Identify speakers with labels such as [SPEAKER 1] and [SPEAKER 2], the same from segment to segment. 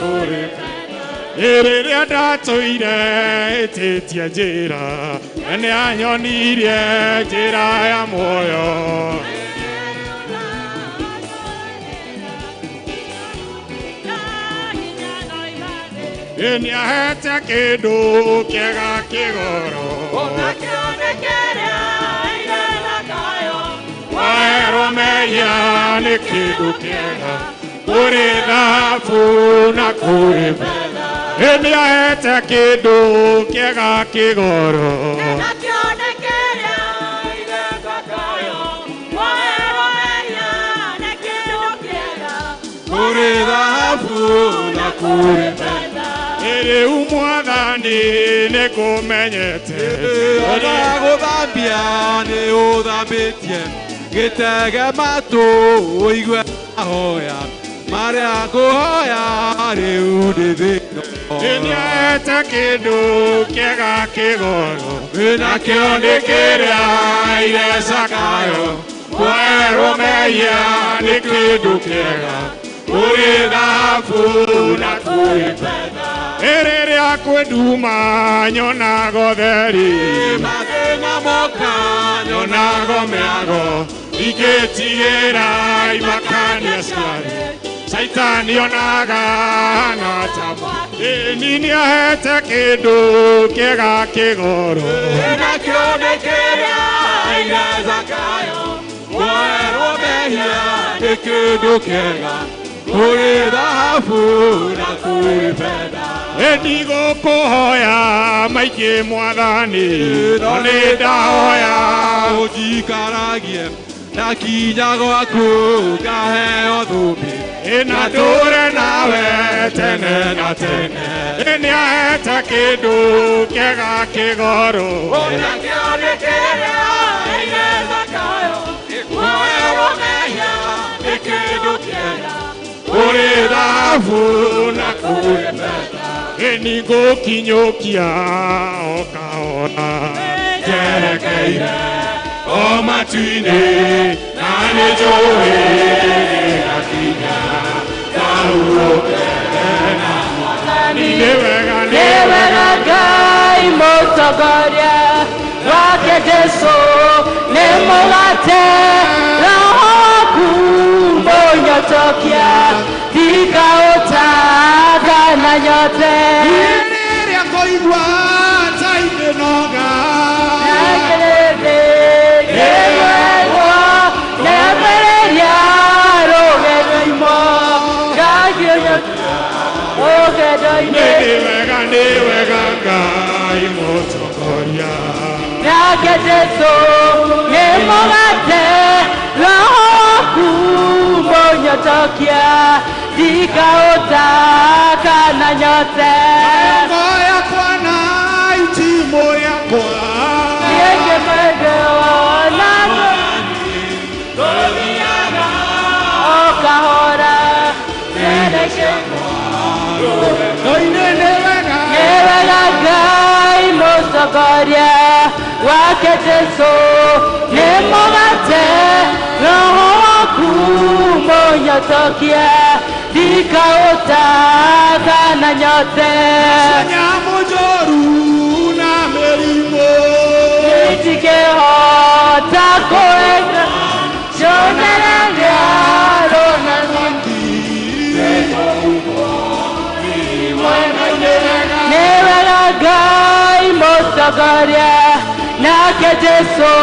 [SPEAKER 1] kũrĩ rĩrĩa ndatũire ĩtĩtie njĩra nĩ anyonirie njĩra ya muoyo. Nĩahete kĩndũ kĩega kĩgoro waherwo mehia nĩ kĩndũ kĩega kũrĩ thahabu na kũrĩ betha. Nĩahete kĩndũ kĩega kĩgoro
[SPEAKER 2] kũrĩ thahabu na kũrĩ betha.
[SPEAKER 1] Rĩu mwathani nĩngũmenyete
[SPEAKER 2] ona gũthambia nĩ ũthambĩtie gĩtege matũ ũigue mahoya marĩa ngũhoya rĩu ndĩ thĩna.
[SPEAKER 1] Nĩahete kĩndũ kĩega kĩgoro nakĩo nĩ kĩrĩa ire Zakayo kwerwo mehia nĩ kĩndũ kĩega kũrĩ thahabu na kũrĩ betha. Rĩrĩa kwĩ nduma nyonaga ũtheri
[SPEAKER 2] mathĩna moka
[SPEAKER 1] nyonaga mĩago ingĩtigĩra imakania ciarĩ Caitani onaga na ta mwaki. Nĩahete kĩndũ kĩega kĩgoro
[SPEAKER 2] nakĩo nĩ kĩrĩa ire Zakayo kwerwo mehia nĩ kĩndũ kĩega kũrĩ thahabu na kũrĩ betha.
[SPEAKER 1] Ndigũkũhoya maingĩ mwathani no nĩ ndahoya
[SPEAKER 2] ũnjikaragie ndakinya gwaku ngaheo thũmbĩ
[SPEAKER 1] na ndũre nawe tene na tene. Nĩahete kĩndũ kĩega kĩgoro
[SPEAKER 2] nakĩo nĩ kĩrĩa ire Zakayo kwerwo mehia nĩ kĩndũ kĩega
[SPEAKER 1] kũrĩ thahabu na kũrĩ betha. Nĩngũkinyũkia o kahora njerekeire o matu-inĩ na nĩnjũĩ nĩngakinya ndahurũke na Mwathani. Nĩ wega
[SPEAKER 3] nĩ wega Ngai mũtongoria wake Jesũ nĩ mũgate roho waku mũnyotokia ndikaũtaga na nyote.
[SPEAKER 1] Rĩrĩa ngũigua ta ingĩnoga nĩ wega Ngai mũtongoria
[SPEAKER 3] nake Jesũ nĩ mũgate roho waku mũnyotokia ndikaũtaka na nyote.
[SPEAKER 1] Ngo yakwa na itimũ rĩakwa
[SPEAKER 3] o kahora nĩ wega Ngai mũtongoria wake Jesũ nĩ mũgate roho waku mũnyotokia ndikaũtaka na nyote.
[SPEAKER 1] Nyamũ njũru na mĩrimũ
[SPEAKER 3] itingĩhota kũenga cionereria rũna nĩ wega Ngai mũtongoria nake Jesũ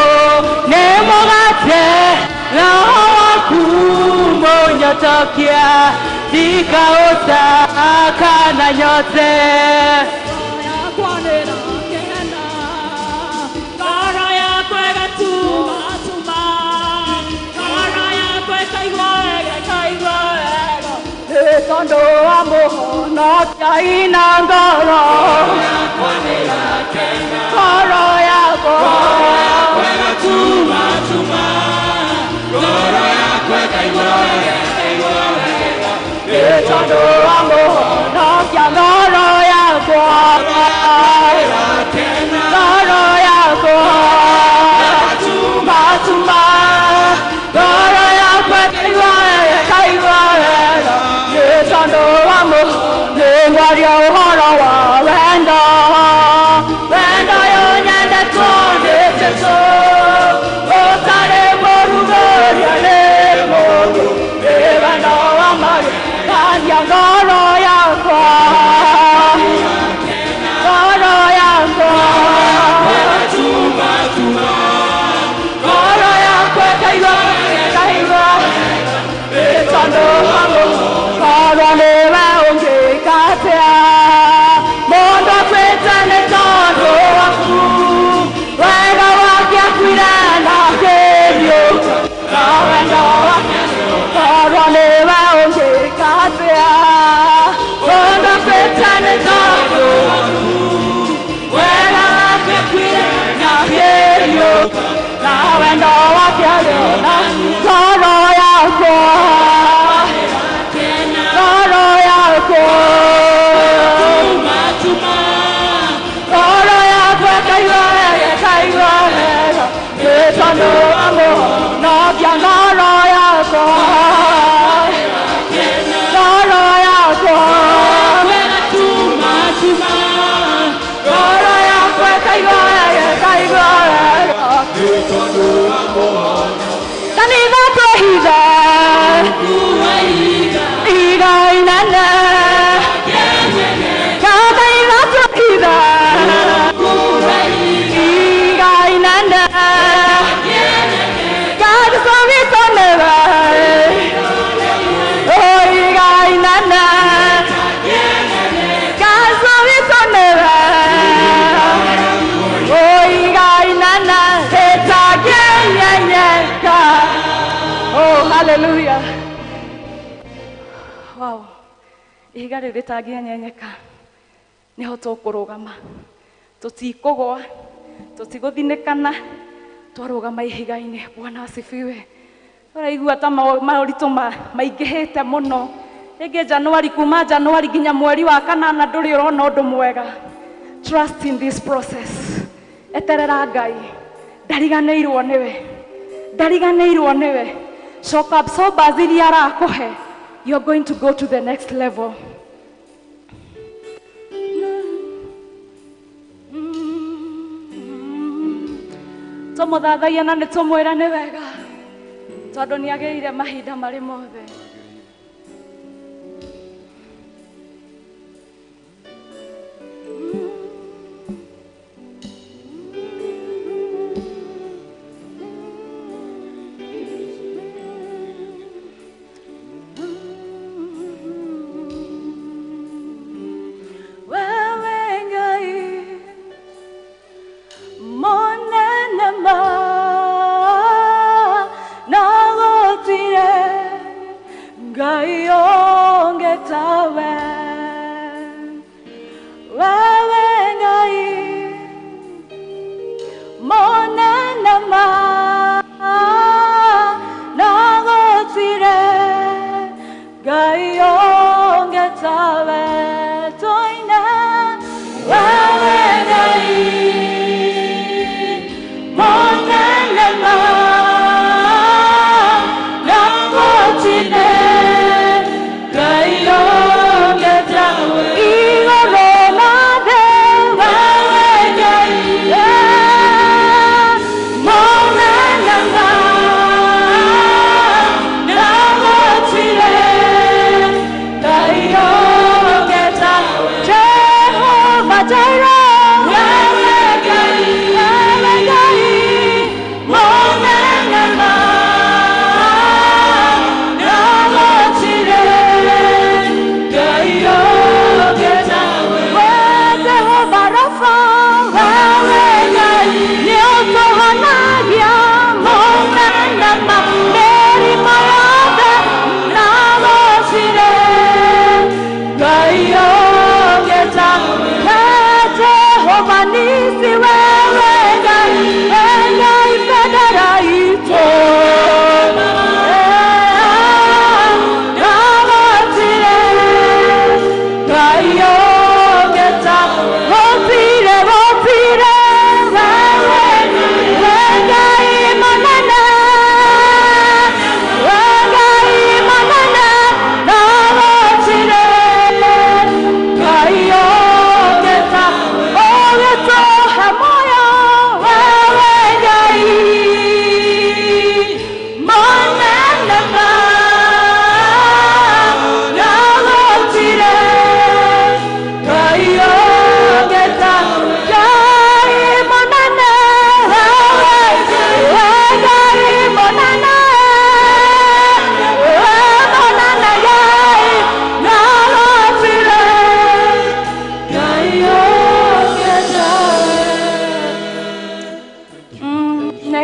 [SPEAKER 3] nĩ mũgate roho waku mũnyotokia ndikaũtaka na nyote. Tondũ wa mũhonokia ina ngoro ngoro yakwa tondũ wa mũhonokia ngoro yakwa ngoro yakwa matuma ngoro yakwa kaigua wega tondũ wa mũhonokia Jesu ũtarĩ mũrugũria nĩ mũndũ nĩ wendo wa magegania ngoro yakwa ngoro yakwa ngoro yakwa ĩkaigua ĩkaigua nĩ tondũ wa korwo nĩwe ũngĩka atĩa mũndũ akuĩte nĩ tondũ waku wega wake akuire na akĩriũka na wendo wake korwo nĩwe ũngĩka atĩa mũndũ akuĩte nĩ tondũ waku wega wake akuire na akĩriũka na wendo wake arĩona ngoro yakwa ngoro yakwa ngoro yakwa ĩkaigua wega ĩkaigua wega nĩ tondũ wa mũhonokia ngoro yakwa ngoro yakwa ngoro yakwa ĩkaigua wega ĩkaigua wega kanitha twĩhithe ihiga inene kanitha twĩhithe ihiga inene Jesu witũ nĩwe oh ihiga inene Jesu witũ nĩwe oh ihiga inene rĩtangĩnyenyeka. Oh hallelujah. Wow. Ihiga rĩu rĩtangĩenyenyeka nĩho tũkũrũgama tũtikũgwa tũtigũthinĩkana twarũgama ihiga-inĩ. Bwana asifiwe. Ũraigua ta maũritũ maingĩhĩte mũno rĩngĩ Januari kuma Januari nginya mweri wa kanana ndũrĩ ũrona ũndũ mwega. Trust in this process. Eterera Ngai ndariganĩirwo nĩwe ndariganĩirwo nĩwe. Shock absorbers iria arakũhe, you're going to go to the next level. Tũmũthathaia na nĩ tũmwĩra nĩ wega tondũ nĩ agĩrĩire mahinda marĩ mothe. Wewe Ngai monene ma na gũtirĩ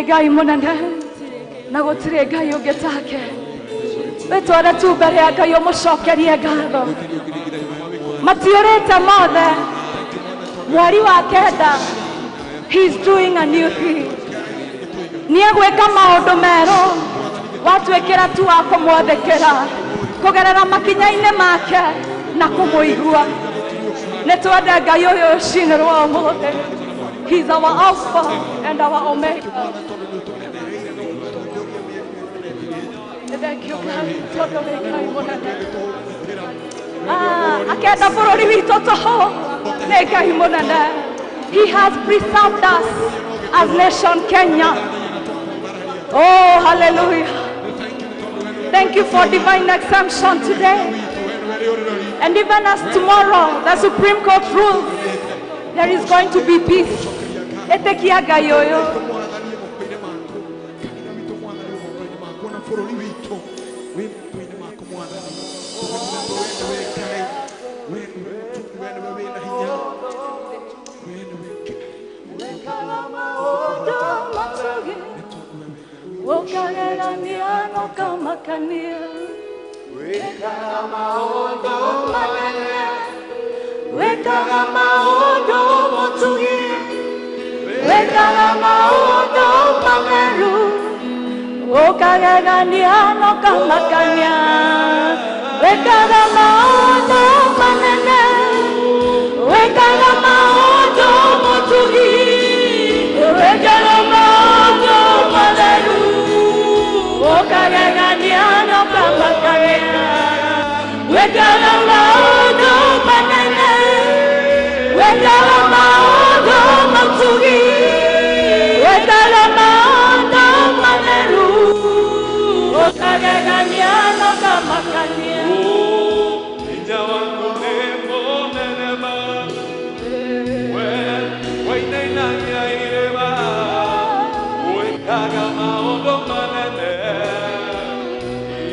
[SPEAKER 3] Ngai mũnene na gũtirĩ Ngai ũngĩ take. Wĩtware tu mbere ya Ngai ũmũcokerie ngatho. Matiũrĩte mothe. Mweri wa kenda, he's doing a new thing. Nĩegwĩka maũndũ merũ. Watuĩkĩra tu wa kũmwathĩkĩra kũgerera makinya-inĩ make na kũmũigua. Nĩ twende Ngai ũyũ rũcinĩ rwa ũmũthĩ. He's our Alpha and our Omega. Thank you, Ngai, tondũ nĩ Ngai mũnene. Akenda bũrũri witũ tũhũ nĩ Ngai mũnene. He has preserved us as nation Kenya. Oh, hallelujah. Thank you for divine exemption today. And even as tomorrow the Supreme Court rules, there is going to be peace. Ĩtĩkia Ngai ũyũ. Wekaga maũndũ motugi, wekaga maũndũ matheru, ũkagegania na ũkamakania. Wekaga maũndũ manene, wekaga maũndũ motugi, wekaga maũndũ matheru, ũkagegania na ũkamakania. Wekaga maũndũ manene, wekaga maũndũ motugi, wekaga maũndũ matheru, ũkagegania na ũkamakania.
[SPEAKER 2] Hinya waku nĩ mũnene ma, we wainainagia irĩma, wĩkaga maũndũ manene,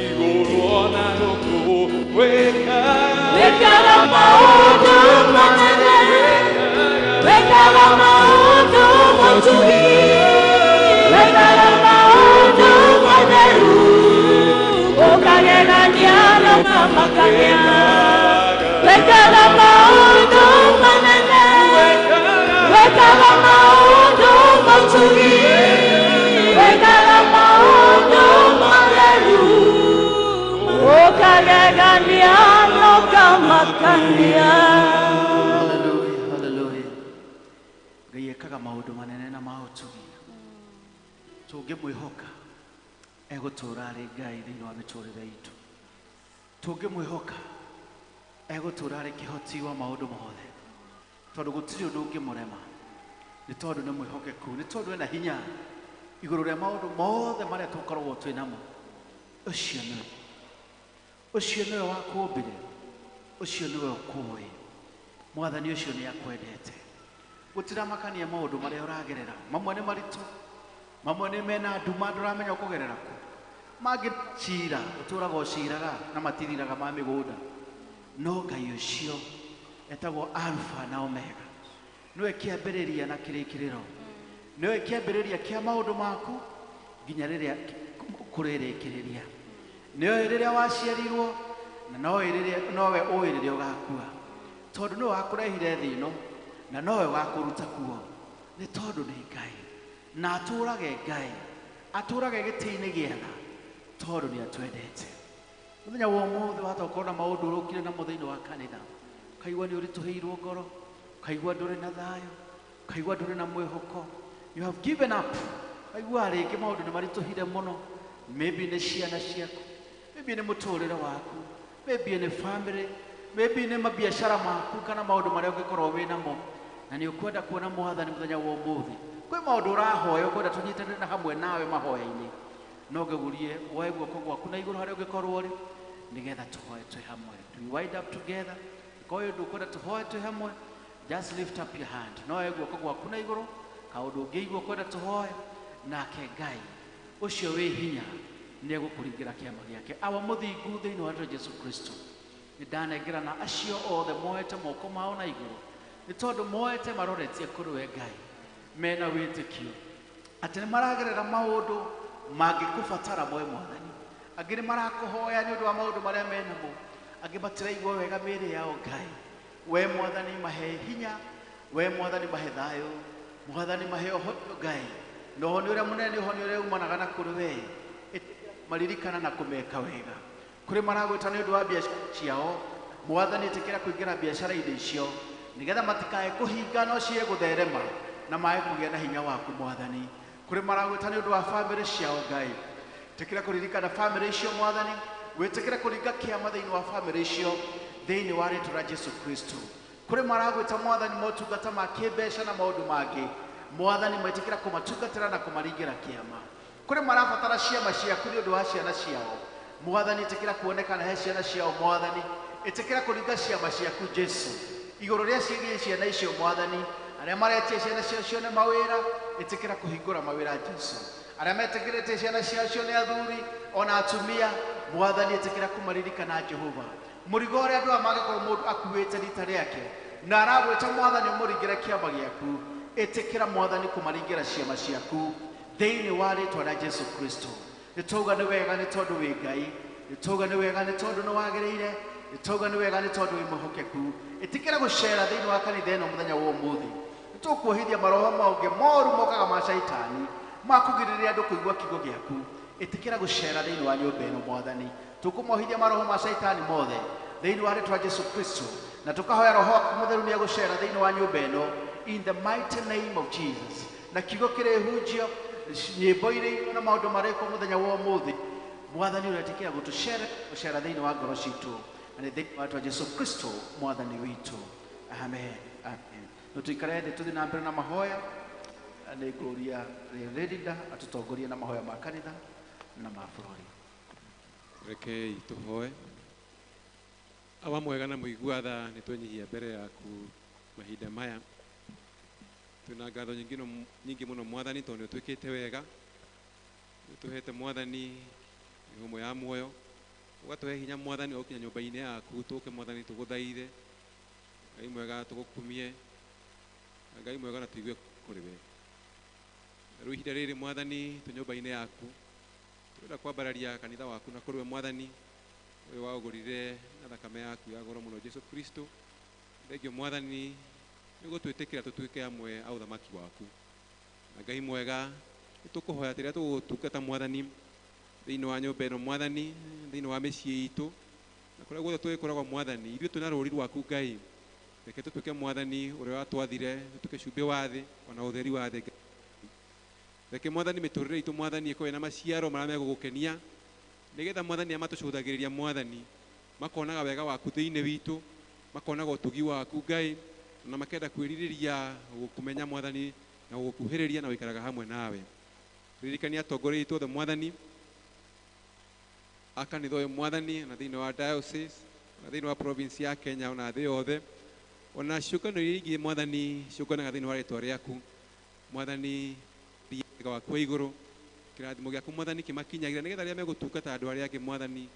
[SPEAKER 2] igũrũ ona gũkũ, wĩkaga
[SPEAKER 3] Wekaga maũndũ manene, wekaga maũndũ motugi, wekaga maũndũ matheru, ũkagegania na ũkamakania. Wekaga maũndũ manene, wekaga maũndũ motugi, wekaga maũndũ matheru, ũkagegania na ũkamakania.
[SPEAKER 4] Hallelujah, hallelujah. Ngai ekaga maũndũ manene na ma ũtugi. Tũngĩmwĩhoka egũtũũra arĩ Ngai thĩinĩ wa mĩtũrĩre itũ. Tũngĩmwĩhoka egũtũũra arĩ kĩhoti wa maũndũ mothe, tondũ gũtirĩ ũndũ ũngĩmũrema, nĩ tondũ nĩ mwĩhokeku, nĩ tondũ ena hinya igũrũ rĩa maũndũ mothe marĩa tũkoragwo twĩ namo. Ũcio nĩwe, ũcio nĩwe wakũmbire, ũcio nĩwe ũkũĩ. Mwathani ũcio nĩ akwendete. Gũtiramakania maũndũ marĩa ũragerera, mamwe nĩ maritũ, mamwe nĩ mena nduma ndũramenya ũkũgerera kũ, mangĩ cira ũtũraga ũciraga na matithiraga ma mĩgũnda. No Ngai ũcio etagwo Alpha na Omega, nĩwe kĩambĩrĩria na kĩrĩkĩrĩro, nĩwe kĩambĩrĩria kĩa maũndũ maku nginya rĩrĩa kũrĩrĩkĩrĩria. Nĩwe rĩrĩa waciarirwo na nowe ũĩ rĩrĩa ũgakua, tondũ nĩwe wakũrehire thĩ ĩno na nowe ũgakũruta kuo, nĩ tondũ nĩ Ngai na atũrage Ngai, atũrage gĩtĩ-inĩ gĩa tha, tondũ nĩ atwendete. Mũthenya wa ũmũthĩ wahota gũkorwo na maũndũ ũrũkire namo thĩinĩ wa kanitha, ũkaigua nĩ ũritũhĩirwo ngoro, ũkaigua ndũrĩ na thayũ, ũkaigua ndũrĩ na mwĩhoko, you have given up, ũkaigua rĩngĩ maũndũ nĩ maritũhire mũno. Maybe nĩ ciana ciaku, maybe nĩ mũtũrĩre waku, maybe nĩ family, maybe nĩ mabiacara maku kana maũndũ marĩa ũngĩkorwo wĩ namo, na nĩ ũkwenda kuona Mwathani mũthenya wa ũmũthĩ. Kwĩ maũndũ ũrahoya ũkwenda tũnyitanĩre na hamwe nawe mahoya-inĩ, no ngĩgurie woe guoko gwaku na igũrũ harĩa ũngĩkorwo ũrĩ, nĩgetha tũhoe twĩ hamwe. We wind up together. Korwo ũndũ ũkwenda tũhoe twĩ hamwe, just lift up your hand. No woe guoko gwaku na igũrũ, kaũndũ ũngĩigua ũkwenda tũhoe, nake Ngai ũcio wĩ hinya nĩ egũkũringĩra kĩama gĩake. Awa mũthingu thĩinĩ wa Jesu Kristo, nĩ ndanengerana acio othe moete moko mao na igũrũ, nĩ tondũ moete maroretie kũrĩ we Ngai mena wĩtĩkio. Atĩ nĩ maragerera maũndũ mangĩkũbatara moe Mwathani. Angĩ nĩ marakũhoya nĩ ũndũ wa maũndũ marĩa menamo, angĩ matiraigua wega mĩĩrĩ yao Ngai. We Mwathani mahe hinya, we Mwathani mahe thayũ, Mwathani mahe ũhonio Ngai. Na ũhonio ũrĩa mũnene nĩ ũhonio ũrĩa umanaga na kũrĩ we. Maririkana na kũmeka wega. Kũrĩ maragwĩta nĩ ũndũ wa biacara ciao, Mwathani ĩtĩkĩra kũingĩra biacara-inĩ icio nĩgetha matikae kũhinga no ciĩ gũtherema na mae kũgĩa na hinya waku Mwathani. Kũrĩ maragwĩta nĩ ũndũ wa bamĩrĩ ciao Ngai, ĩtĩkĩra kũririkana bamĩrĩ icio Mwathani, wĩtĩkĩre kũringa kĩama thĩinĩ wa bamĩrĩ icio thĩinĩ wa rĩĩtwa rĩa Jesu Kristo. Kũrĩ maragwĩta Mwathani motungata ma kĩmbeca na maũndũ mangĩ, Mwathani metĩkĩra kũmatungatĩra na kũmaringĩra kĩama. Kũrĩ marabatara ciama ciaku nĩ ũndũ wa ciana ciao, Mwathani ĩtĩkĩra kuonekana he ciana ciao Mwathani, ĩtĩkĩra kũringa ciama ciaku Jesu igũrũ rĩa ciĩgiĩ ciana icio Mwathani. Arĩa maretia ciana ciao cione mawĩra, ĩtĩkĩra kũhingũra mawĩra Jesu. Arĩa metĩkĩrĩte ciana ciao cione athuri ona atumia, Mwathani ĩtĩkĩra kũmaririkana Jehova. Mũrigo ũrĩa andũ aya mangĩkorwo mũndũ akuĩte rita rĩake na aragwĩta Mwathani ũmũringĩre kĩama gĩaku, ĩtĩkĩra Mwathani kũmaringĩra ciama ciaku thĩinĩ wa rĩĩtwa rĩa Jesu Kristo. Nĩ twauga nĩ wega nĩ tondũ wĩ Ngai, nĩ twauga nĩ wega nĩ tondũ nĩ wagĩrĩire, nĩ twauga nĩ wega nĩ tondũ wĩ mwĩhokeku. Ĩtĩkĩra gũcera thĩinĩ wa kanitha ĩno mũthenya wa ũmũthĩ. Nĩ tũkuohithia maroho mangĩ moru mokaga ma caitani ma kũgirĩrĩria andũ kũigua kiugo gĩaku. Ĩtĩkĩra gũcera thĩinĩ wa nyũmba ĩno Mwathani. Tũkũmohithia maroho ma caitani mothe thĩinĩ wa rĩĩtwa rĩa Jesu Kristo, na tũkahoya roho waku mũtheru nĩ egũcera thĩinĩ wa nyũmba ĩno in the mighty name of Jesus. Na kiugo kĩrĩhunjio, nyĩmbo irĩ na maũndũ marĩkwo mũthenya wa ũmũthĩ, Mwathani ũretĩkĩra gũtũcera gũcera thĩinĩ wa ngoro citũ, na nĩ thĩinĩ wa rĩĩtwa Jesu Kristo Mwathani witũ. Amen, amen. No tũikare thĩ tũthiĩ na mbere na mahoya. Nĩ ngũria Leader atũtongorie na mahoya ma kanitha na ma bũrũri.
[SPEAKER 2] Rekei tũhoe. Awa mwega na mũigua tha, nĩ twenyihia mbere yaku mahinda maya. Twĩna ngatho nyingĩ mũno Mwathani, tondũ nĩ ũtwĩkĩte wega. Nĩ ũtũhete Mwathani mĩhũmũ ya muoyo, ũgatũhe hinya Mwathani wa gũkinya nyũmba-inĩ yaku, tũke Mwathani tũgũthaithe. Ngai mwega tũgũkumie, na Ngai mwega na tũigue kũrĩ we. Na rĩu ihinda rĩrĩ Mwathani twĩ nyũmba-inĩ yaku, tũrenda kwambararia kanitha waku na kũrĩ we Mwathani, ũyũ waũgũrire na thakame yaku ya goro mũno Jesu Kristo. Thengio Mwathani nĩ ũgũtwĩtĩkĩra tũtuĩke amwe a ũthamaki waku. Na Ngai mwega nĩ tũkũhoya rĩrĩa tũgũtungata Mwathani thĩinĩ wa nyũmba ĩno Mwathani, thĩinĩ wa mĩciĩ itũ na kũrĩa guothe tũgĩkoragwo Mwathani, ithuĩ twĩna rũũri rwaku Ngai. Reke tũtuĩke Mwathani ũrĩa watwathire, tũtuĩke cumbĩ wa thĩ ona ũtheri wa thĩ. Reke Mwathani mĩtũrĩre itũ Mwathani ĩkorwo ĩna maciaro marĩa megũgũkenia, nĩgetha Mwathani amatũcũthagĩrĩria Mwathani makonaga wega waku thĩinĩ witũ, makonaga ũtugi waku Ngai, na makenda kwĩrirĩria gũkũmenya Mwathani na gũgũkuhĩrĩria na gũikaraga hamwe nawe. Ririkania atongoria aitũ othe Mwathani, a kanitha ũyũ Mwathani, na thĩinĩ wa diocese, na thĩinĩ wa province ya Kenya, ona thĩ yothe, ona ciũngano iria ingĩ Mwathani ciũnganaga thĩinĩ wa rĩtwa rĩaku Mwathani, wega waku wa igũrũ, kĩrathimo gĩaku Mwathani kĩmakinyagĩra, nĩgetha rĩrĩa megũtungata andũ arĩa angĩ Mwathani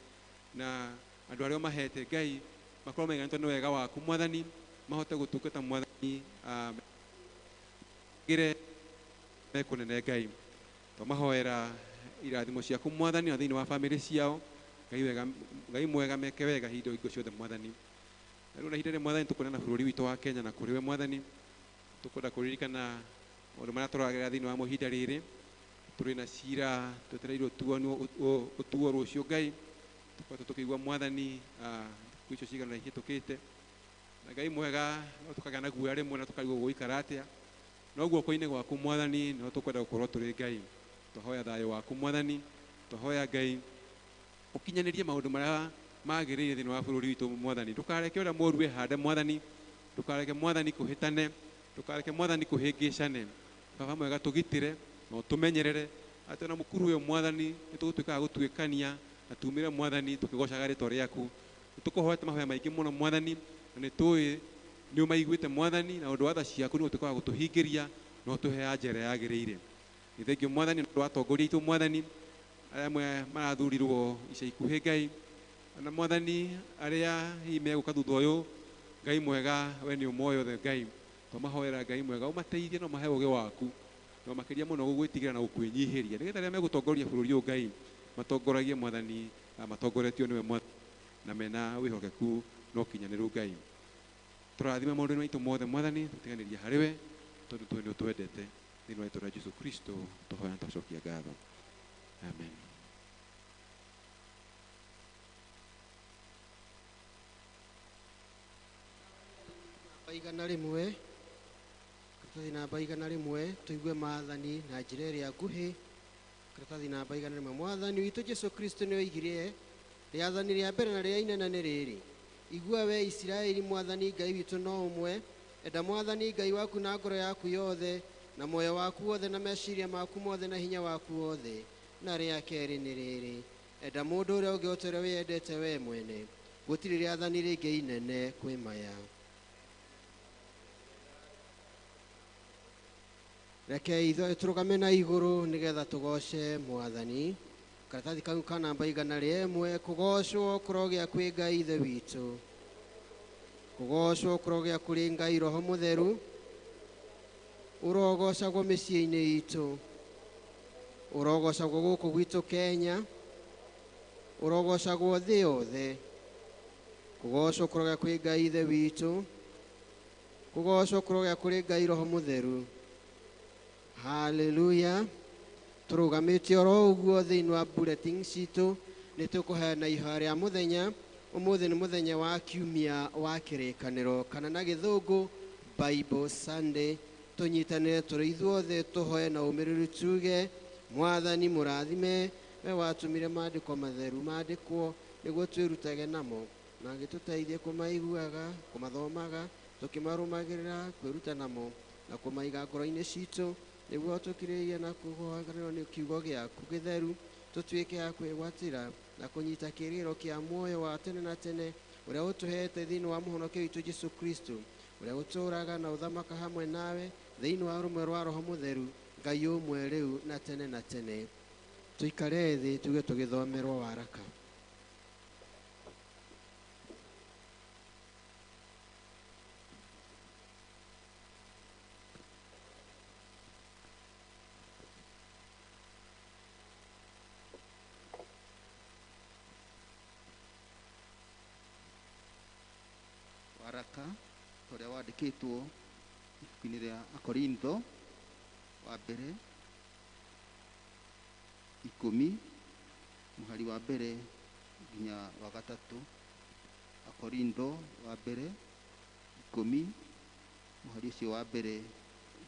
[SPEAKER 2] na andũ arĩa ũmahete Ngai makorwo maiganĩtwo nĩ wega waku Mwathani, mahote gũtungata Mwathani gĩre mekũnene Ngai. Twamahoera irathimo ciaku Mwathani na thĩinĩ wa bamĩrĩ ciao Ngai wega, Ngai mwega meke wega hingo hingo ciothe Mwathani. Na rĩu na ihinda rĩrĩ Mwathani tũkwenda na bũrũri witũ wa Kenya na kũrĩ we Mwathani, tũkwenda kũririkana maũndũ marĩa tũragerera thĩinĩ wa ihinda rĩrĩ. Tũrĩ na cira twetereirwo ũtuo rũciũ Ngai, tũkoretwo tũkĩigua Mwathani thikũ icio cigana ihĩtũkĩte, na Ngai mwega no tũkagĩa na guoya rĩmwe na tũkarigwo gũgũikara atĩa, no guoko-inĩ gwaku Mwathani no tũkwenda gũkorwo tũrĩ Ngai. Twahoya thayũ waku Mwathani, twahoya Ngai ũkinyanĩrie maũndũ marĩa magĩrĩire thĩinĩ wa bũrũri witũ Mwathani. Ndũkareke ũrĩa mũũru wĩhande Mwathani, ndũkareke Mwathani kũhĩtane, ndũkareke Mwathani kũhĩngĩcane. Baba mwega tũgitĩre na ũtũmenyerere atĩ ona mũkuru ũyũ Mwathani nĩ tũgũtuĩka a gũtuĩkania na tumĩre Mwathani tũkĩgocaga rĩtwa rĩaku. Nĩ tũkũhoete mahoya maingĩ mũno Mwathani, na nĩ tũĩ nĩ ũmaiguĩte Mwathani, na ũndũ wa tha ciaku nĩ ũtuĩka wa gũtũhingĩria na ũtũheaga njĩra ĩrĩa yagĩrĩire. Nĩ thengio Mwathani nĩ ũndũ wa atongoria aitũ Mwathani, arĩa amwe marathurirwo ica ikuhĩ Ngai, na Mwathani arĩa hihi megũka thutha ũyũ Ngai mwega we nĩ ũmoĩ othe Ngai. Twamahoera Ngai mwega ũmateithie na ũmahe ũũgĩ waku, Na makĩria mũno gũgwĩtigĩra na gũkwĩnyihĩria nĩgetha rĩrĩa megũtongoria bũrũri ũyũ Ngai matongoragie mwathani matongoretio nĩwe mwathani na mena wĩhokeku na ũkinyanĩru Ngai. Tũrathime maũndũ-inĩ maitũ mothe mwathani, tũtiganĩria harĩ we tondũ tũĩ nĩ ũtwendete. Thĩinĩ wa rĩĩtwa rĩa Jesũ Kristo tũhoya na twacokia ngatho. Amen.
[SPEAKER 5] Igana rĩmwe karatathi namba igana rĩmwe tũigue maathani na njĩra ĩrĩa nguhĩ. Karatathi namba igana rĩmwe. Mwathani witũ Jesũ Kristo nĩ oigire rĩathani rĩa mbere na rĩrĩa inene nĩ rĩrĩ: igua we Isiraeli, mwathani Ngai witũ no ũmwe. Enda mwathani Ngai waku na ngoro yaku yothe na muoyo waku wothe na meciria maku mothe na hinya waku wothe. Na rĩa kerĩ nĩ rĩrĩ: enda mũndũ ũrĩa ũngĩ o ta ũrĩa wĩyendete we mwene. Gũtirĩ rĩathani rĩngĩ inene kwĩ maya. Reke ithuĩ tũrũgame na igũrũ nĩgetha tũgoce mwathani. Karatathi kau ka namba igana rĩmwe. Kũgocwo kũrogĩa kwĩ Ngai Ithe witũ, kũgocwo kũrogĩa kũrĩ Ngai Roho Mũtheru, ũrogocagwo mĩciĩ-inĩ itũ, ũrogocagwo gũkũ gwitũ Kenya, ũrogocagwo thĩ yothe. Kũgocwo kũrogĩa kwĩ Ngai Ithe witũ, kũgocwo kũrogĩa kũrĩ Ngai Roho Mũtheru. Haleluya. Tũrũgamĩte oro ũguo thĩinĩ wa bulletin citũ nĩ tũkũheana ihoya rĩa mũthenya. Ũmũthĩ nĩ mũthenya wa kiumia wa kĩrĩkanĩro kana na gĩthũngũ Bible Sunday. Tũnyitanĩre tũrĩ ithuothe tũhoe na ũmĩrĩru tuge mwathani mũrathime we watũmire maandĩko matheru maandĩkwo nĩguo twĩrutage namo na agĩtũteithie kũmaiguaga, kũmathomaga, tũkĩmarũmagĩrĩra, kwĩruta namo na kũmaiga ngoro-inĩ citũ nĩguo tũkirĩrĩrie na kũgoaganĩrwo nĩ kiugo gĩaku gĩtheru, tũtuĩke a kwĩgwatĩra na kũnyita kĩĩrĩgĩrĩro kĩa muoyo wa tene na tene ũrĩa ũtũheete thĩinĩ wa mũhonokia witũ Jesũ Kristo, ũrĩa ũtũũraga na ũthamaka hamwe nawe thĩinĩ wa rũmwe rwa Roho Mũtheru, Ngai ũmwe rĩu na tene na tene. Tũikare thĩ tuge tũgĩthomerwo waraka.
[SPEAKER 6] Waraka ũrĩa wandĩkĩtwo ibuku-inĩ rĩa Akorintho wa mbere 10 mũhari wa mbere nginya wa gatatũ. Akorintho wa mbere 10 mũhari ũcio wa mbere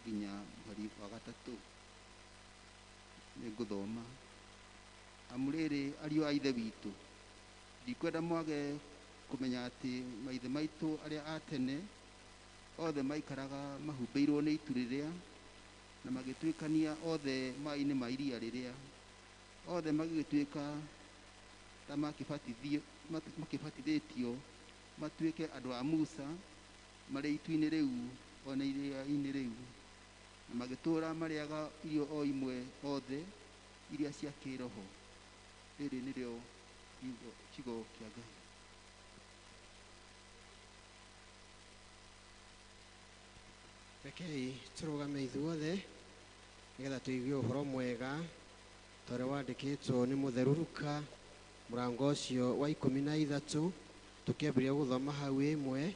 [SPEAKER 6] nginya mũhari wa gatatũ. Nĩngũthoma. Amu rĩrĩ, ariũ a Ithe witũ, ndikwenda mwage kũmenya atĩ maithe maitũ arĩa a tene othe maikaraga mahumbĩirwo nĩ itu rĩrĩa na magĩtuĩkania othe maĩ-inĩ ma iria rĩrĩa, othe magĩgĩtuĩka ta makĩbatithĩtio matuĩke andũ a Musa marĩ itu-inĩ rĩu ona iria-inĩ rĩu, na magĩtũũra marĩaga irio o imwe othe iria cia kĩĩroho. Rĩrĩ nĩrĩo kiugo kĩa Ngai.
[SPEAKER 5] Rekei tũrũgame ithuothe nĩgetha tũigue ũhoro mwega ta ũrĩa wandĩkĩtwo nĩ Mũtheru Luka mũrango ũcio wa 13 tũkĩambĩrĩria gũthoma hau 1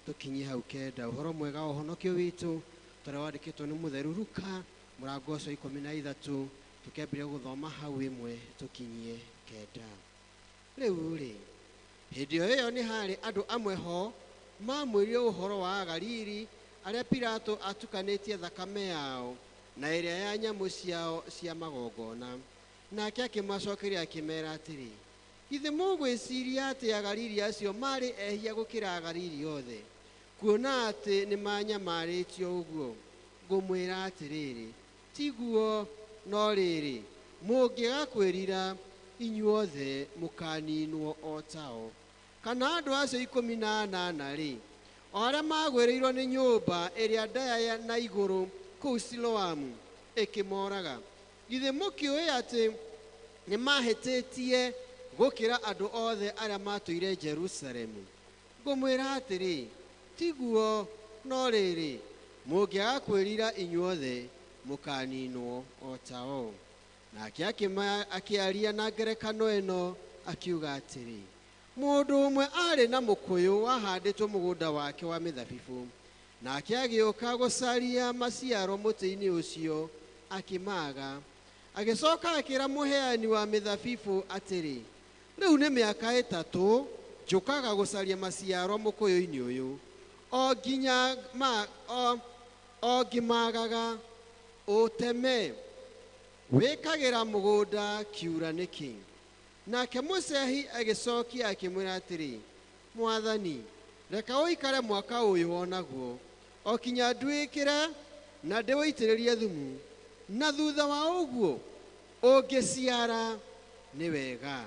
[SPEAKER 5] tũkinyie hau 9. Ũhoro mwega wa ũhonokio witũ ta ũrĩa wandĩkĩtwo nĩ Mũtheru Luka mũrango ũcio wa 13 tũkĩambĩrĩria gũthoma hau 1 tũkinyie 9. Rĩu rĩ, hĩndĩ o ĩyo nĩ harĩ andũ amwe ho mamwĩrire ũhoro wa Agalili arĩa Pilato atukanĩtie thakame yao na ĩrĩa ya nyamũ ciao cia magongona. Nake akĩmacokeria akĩmera atĩrĩ, githĩ mũgwĩciria atĩ Agalili acio marĩ ehia gũkĩra Agalili othe, kuona atĩ nĩmanyamarĩtio ũguo? Ngũmwĩra atĩrĩrĩ, tiguo, no rĩrĩ, mũngĩaga kwĩrira inyuothe mũkaninwo o tao. Kana andũ acio 18 rĩ, o arĩa magwĩrĩirwo nĩ nyũmba ĩrĩa ndaya na igũrũ kũu Siloamu ĩkĩmoraga, githĩ mũkĩũĩ atĩ nĩmahĩtĩtie gũkĩra andũ othe arĩa matũire Jerusalemu? Ngũmwĩra atĩrĩ, tiguo, no rĩrĩ, mũngĩaga kwĩrira inyuothe Mũkaninwo o ta o. Nake akĩaria na ngerekano ĩno akiuga atĩrĩ, mũndũ ũmwe aarĩ na mũkũyũ wahandĩtwo mũgũnda wake wa mĩthabibũ, nake agĩũka gũcaria maciaro mũtĩ-inĩ ũcio akĩmaaga. Agĩcoka akĩra mũheani wa mĩthabibũ atĩrĩ, rĩu nĩ mĩaka 3 njũkaga gũcaria maciaro mũkũyũ-inĩ ũyũ, o ngĩmaagaga. Ũteme, wĩkagĩra mũgũnda kiura nĩkĩ? Nake mũcehi agĩcokia akĩmwĩra atĩrĩ, Mwathani, reka ũikare mwaka ũyũ o naguo, o kinya nduĩkĩre na ndĩwĩitĩrĩrie thumu, na thutha wa ũguo ũngĩciara nĩ wega,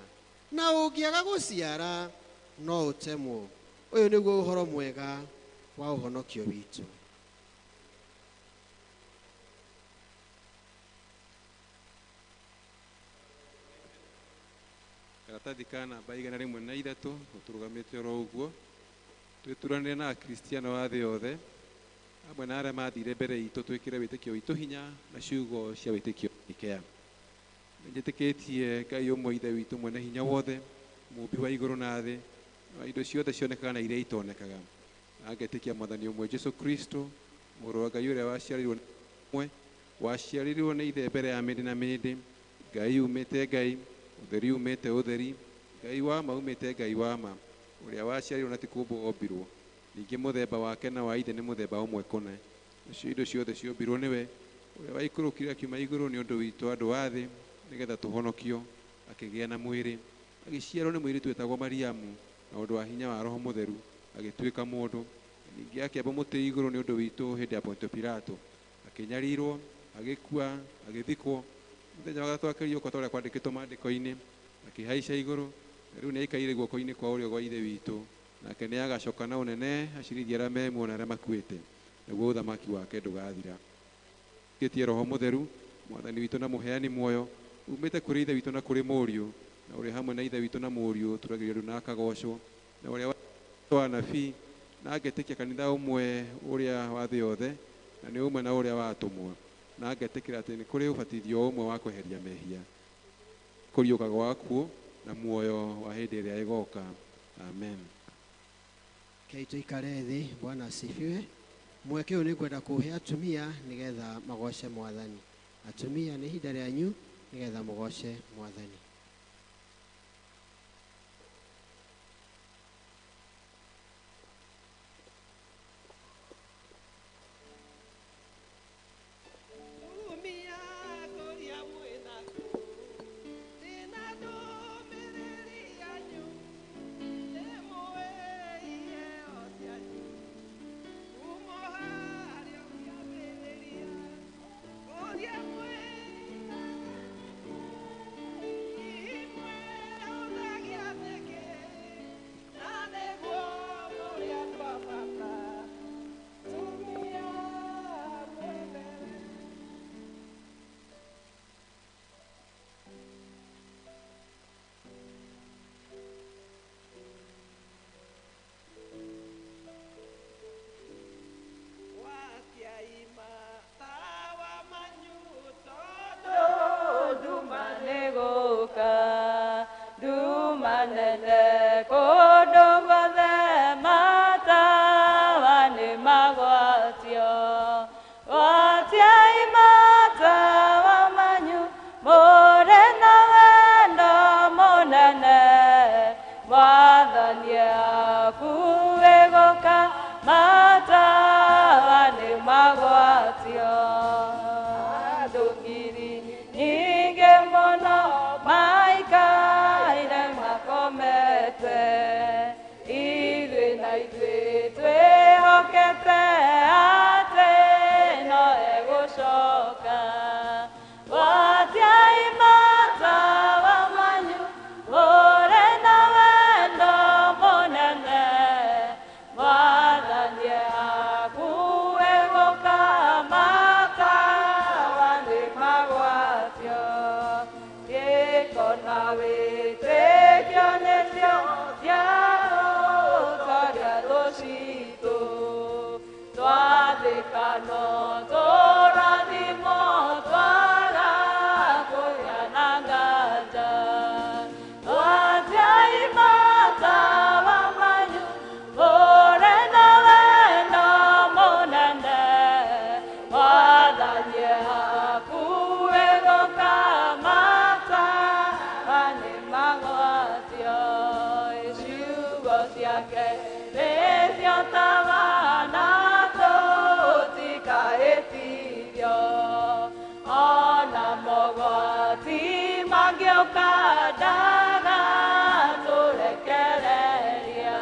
[SPEAKER 5] na ũngĩaga gũciara no ũtemwo. Ũyũ nĩguo ũhoro mwega wa ũhonokio witũ.
[SPEAKER 2] Karatathi ka namba 103 gũtũrũgamĩte oro ũguo. Twĩturanĩre na Akristiano a thĩ yothe hamwe na arĩa mathire mbere itũ, twĩkĩre wĩtĩkio witũ hinya na ciugo cia wĩtĩkio Nikea. Nĩnjĩtĩkĩtie Ngai ũmwe Ithe witũ mwene hinya wothe, mũũmbi wa igũrũ na thĩ, na indo ciothe cionekaga na iria itonekaga. Na ngetĩkia Mwathani ũmwe Jesũ Kristo, mũrũ wa Ngai ũrĩa waciarirwo ũmwe, waciarirwo nĩ Ithe mbere ya mĩndĩ na mĩndĩ, Ngai umĩte Ngai, ũtheri umĩte ũtheri, Ngai wa ma umĩte Ngai wa ma, ũrĩa waciarirwo na ti kũũmbwo ombirwo. Ningĩ mũthemba wake na wa Ithe nĩ mũthemba ũmwe kũna. Nacio indo ciothe ciombirwo nĩwe, ũrĩa waikũrũkire akiuma igũrũ nĩ ũndũ witũ andũ a thĩ, nĩgetha tũhonokio, akĩgĩa na mwĩrĩ, agĩciarwo nĩ mũirĩtu wetagwo Mariamu, na ũndũ wa hinya wa Roho Mũtheru, agĩtuĩka mũndũ. Ningĩ akĩambwo mũtĩ igũrũ nĩ ũndũ witũ hĩndĩ ya Pontio Pilato, akĩnyarirwo, agĩkua, agĩthikwo. Mũthenya wa gatatũ akĩriũka ta ũrĩa kwandĩkĩtwo maandĩko-inĩ, akĩhaica igũrũ, na rĩu nĩaikaire guoko-inĩ kwa ũrĩo gwa Ithe witũ, nake nĩagacoka na ũnene acirithie arĩa me muoyo na arĩa makuĩte, naguo ũthamaki wake ndũgathira. Tĩtie Roho Mũtheru, Mwathani witũ na mũheani muoyo, umĩte kũrĩ Ithe witũ na kũrĩ Mũriũ, na ũrĩa hamwe na Ithe witũ na Mũriũ tũragĩrio rĩu na akagocwo, na ũrĩa wa anabii, na ngetĩkia kanitha ũmwe ũrĩa wa thĩ yothe, na nĩ ũmwe na ũrĩa wa atũmwo, na ngetĩkĩra atĩ nĩ kũrĩ ũbatithio ũmwe wa kweheria mehia, kũriũka gwa akuũ, na muoyo wa hĩndĩ ĩrĩa ĩgoka. Amen.
[SPEAKER 5] Kei tũikare thĩ. Bwana asifiwe. Mweke ũyũ nĩngwenda kũhe atumia nĩgetha magoce Mwathani. Atumia, nĩ ihinda rĩanyu nĩgetha mũgoce Mwathani.
[SPEAKER 3] No,
[SPEAKER 7] Angĩũka ndagatũrekereria.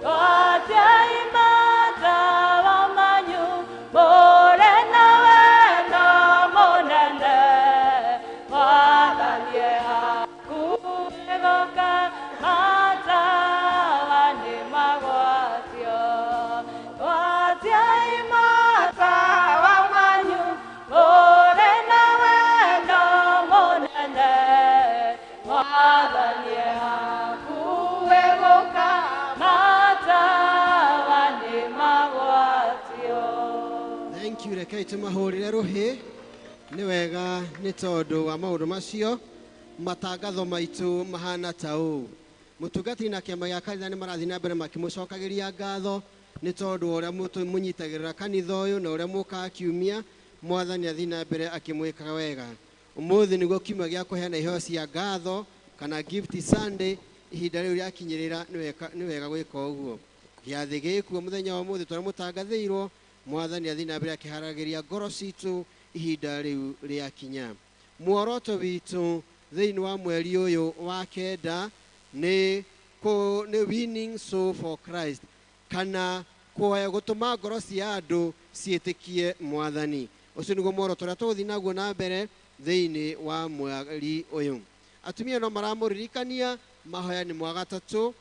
[SPEAKER 7] Gwatiai matawa manyu mũrĩ na wendo mũnene. Mwathani e hakuhĩ gũka, matawa nĩ magwatio. Gwatiai matawa manyu mũrĩ na wendo mũnene. Mwathani e hakuhĩ gũka, matawa nĩ magwatio.
[SPEAKER 5] Thank you. Rekei tũmahũrĩre rũhĩ. Nĩ wega nĩ tondũ wa maũndũ macio matangatho maitũ mahana ta ũũ. Mũtungatĩri na kĩama gĩa kanitha nĩ marathiĩ na mbere makĩmũcokagĩria ngatho nĩ tondũ wa ũrĩa mũnyitagĩrĩra kanitha ũyũ na ũrĩa mũkaga kiumia. Mwathani athiĩ na mbere akĩmwĩkaga wega. Ũmũthĩ nĩguo kiumia gĩa kũheana iheo cia ngatho kana gift Sunday. Ihinda rĩu rĩakinyĩrĩra nĩ wega gwĩka ũguo. Gĩathĩ gĩkuo mũthenya wa ũmũthĩ tũrĩa mũtangathĩirwo. Mwathani athiĩ na mbere akĩharagĩria ngoro citũ ihinda rĩu rĩakinya. Muoroto witũ thĩinĩ wa mweri ũyũ wa kenda nĩ winning soul for Christ, kana kũhoya gũtũma ngoro cia andũ ciĩtĩkie Mwathani. Ũcio nĩguo muoroto ũrĩa tũgũthiĩ naguo na mbere thĩinĩ wa mweri ũyũ. Atumia no maramũririkania mahoya nĩ mwa gatatũ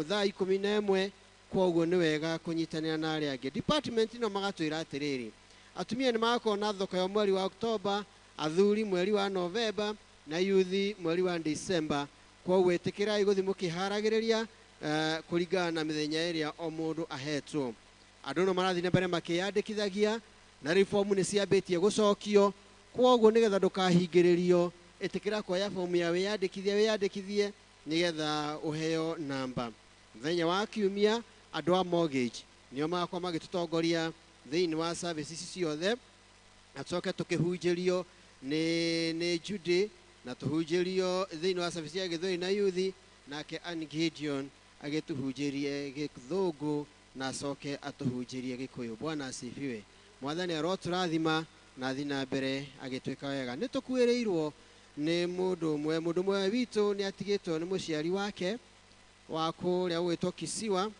[SPEAKER 5] thaa 11, kwoguo nĩ wega kũnyitanĩra na arĩa angĩ. Department no magatwĩra atĩrĩrĩ, atumia nĩ magakorwo na thoko ya mweri wa Oktoba, athuri mweri wa Novemba na yuthi mweri wa December. Kwoguo ĩtĩkĩrai gũthiĩ mũkĩharagĩrĩria kũringana na mĩthenya ĩrĩa o mũndũ ahetwo. Andũ no marathiĩ na mbere makĩyandĩkithagia na rĩu fomu nĩ ciambĩtie gũcokio. Kwoguo nĩgetha ndũkahingĩrĩrio, ĩtĩkĩra kuoya fomu ya wĩyandĩkithie wĩyandĩkithie nĩgetha ũheo namba. Mũthenya wa kiumia andũ a mortgage nĩo magakorwo magĩtũtongoria thĩinĩ wa service ici ciothe, na tũcoke tũkĩhunjĩrio nĩ Judy, na tũhunjĩrio thĩinĩ wa service ya Gĩthweri na yuthi, nake Ann Gideon agĩtũhunjĩrie Gĩthũngũ na acoke atũhunjĩrie Gĩkũyũ. Bwana asifiwe. Mwathani arotũrathima na athiĩ na mbere agĩtwĩka wega. Nĩ tũkuĩrĩirwo nĩ mũndũ ũmwe. Mũndũ ũmwe witũ nĩ atigĩtwo nĩ mũciari wake wa kũrĩa ũgwĩtwo Kisiwa,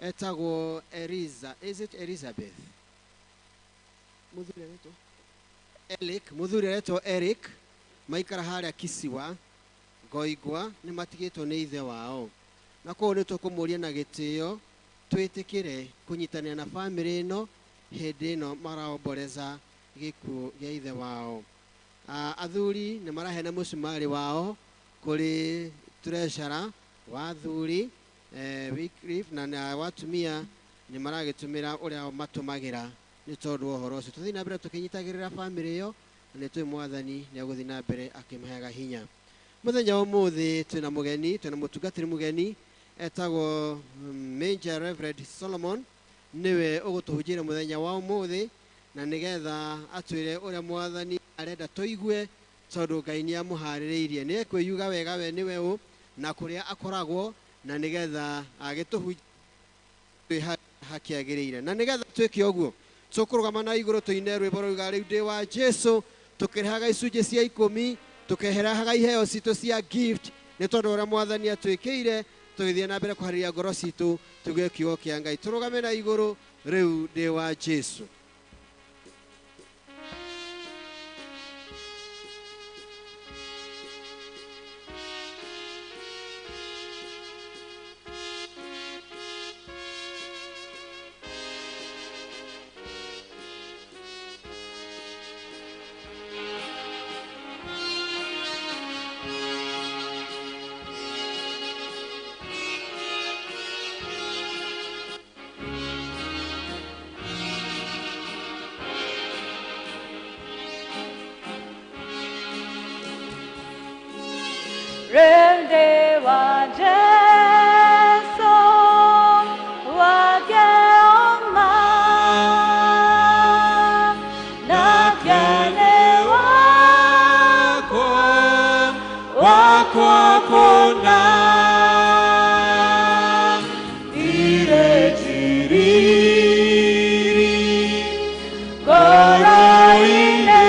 [SPEAKER 5] etagwo Eliza. Is it Elizabeth? Mũthuri aretwo Eric. Mũthuri aretwo Eric, maikara harĩa Kisiwa Ngoingwa, nĩ matigĩtwo nĩ ithe wao. Na koguo nĩ tũkũmũria na gĩtĩo twĩtĩkĩre kũnyitanĩra na bamĩrĩ ĩno hĩndĩ ĩno maraomboreza gĩkuũ gĩa ithe wao. Athuri nĩ maraheana mũcumarĩ wao kũrĩ treasurer wa athuri Wycliffe, na watumia nĩ maragĩtũmĩra ũrĩa matũmagĩra nĩ tondũ wa ũhoro ũcio. Tũthiĩ na mbere tũkĩnyitagĩrĩra bamĩrĩ ĩyo, na nĩ tũĩ Mwathani nĩ egũthiĩ na mbere akĩmaheaga hinya. Mũthenya wa ũmũthĩ twĩna mũgeni, twĩna mũtungatĩri mũgeni etagwo Major Reverend Solomon, nĩwe ũgũtũhunjĩria mũthenya wa ũmũthĩ, na nĩgetha atwĩre ũrĩa Mwathani arenda tũigue, tondũ Ngai nĩ amũharĩrĩirie. Nĩ ekwĩyuga wega we nĩwe ũ na kũrĩa akoragwo, na nĩgetha agĩtũhunjĩrie hakĩagĩrĩire. Na nĩgetha twĩke ũguo tũkũrũgama na igũrũ tũine rwĩmbo rũiga rĩu ndĩ wa Jesũ, tũkĩrehaga icunjĩ cia 10, tũkĩherehaga iheo citũ cia gift nĩ tondũ ũrĩa Mwathani atwĩkĩire. Tũgĩthiĩ na mbere kũharĩria ngoro citũ tũigue kiugo kĩa Ngai. Tũrũgame na igũrũ rĩu ndĩ wa Jesũ.
[SPEAKER 7] Rende wa Jesu wake oma na kene wako
[SPEAKER 1] wako kona dire jiriri
[SPEAKER 7] goroine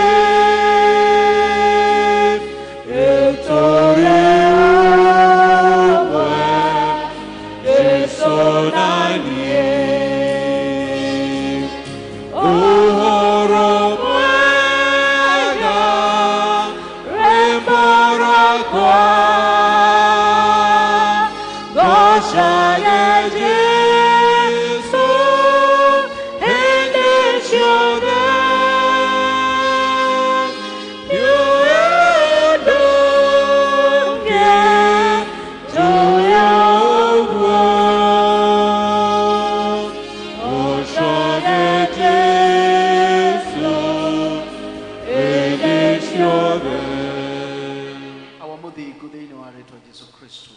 [SPEAKER 4] Kristo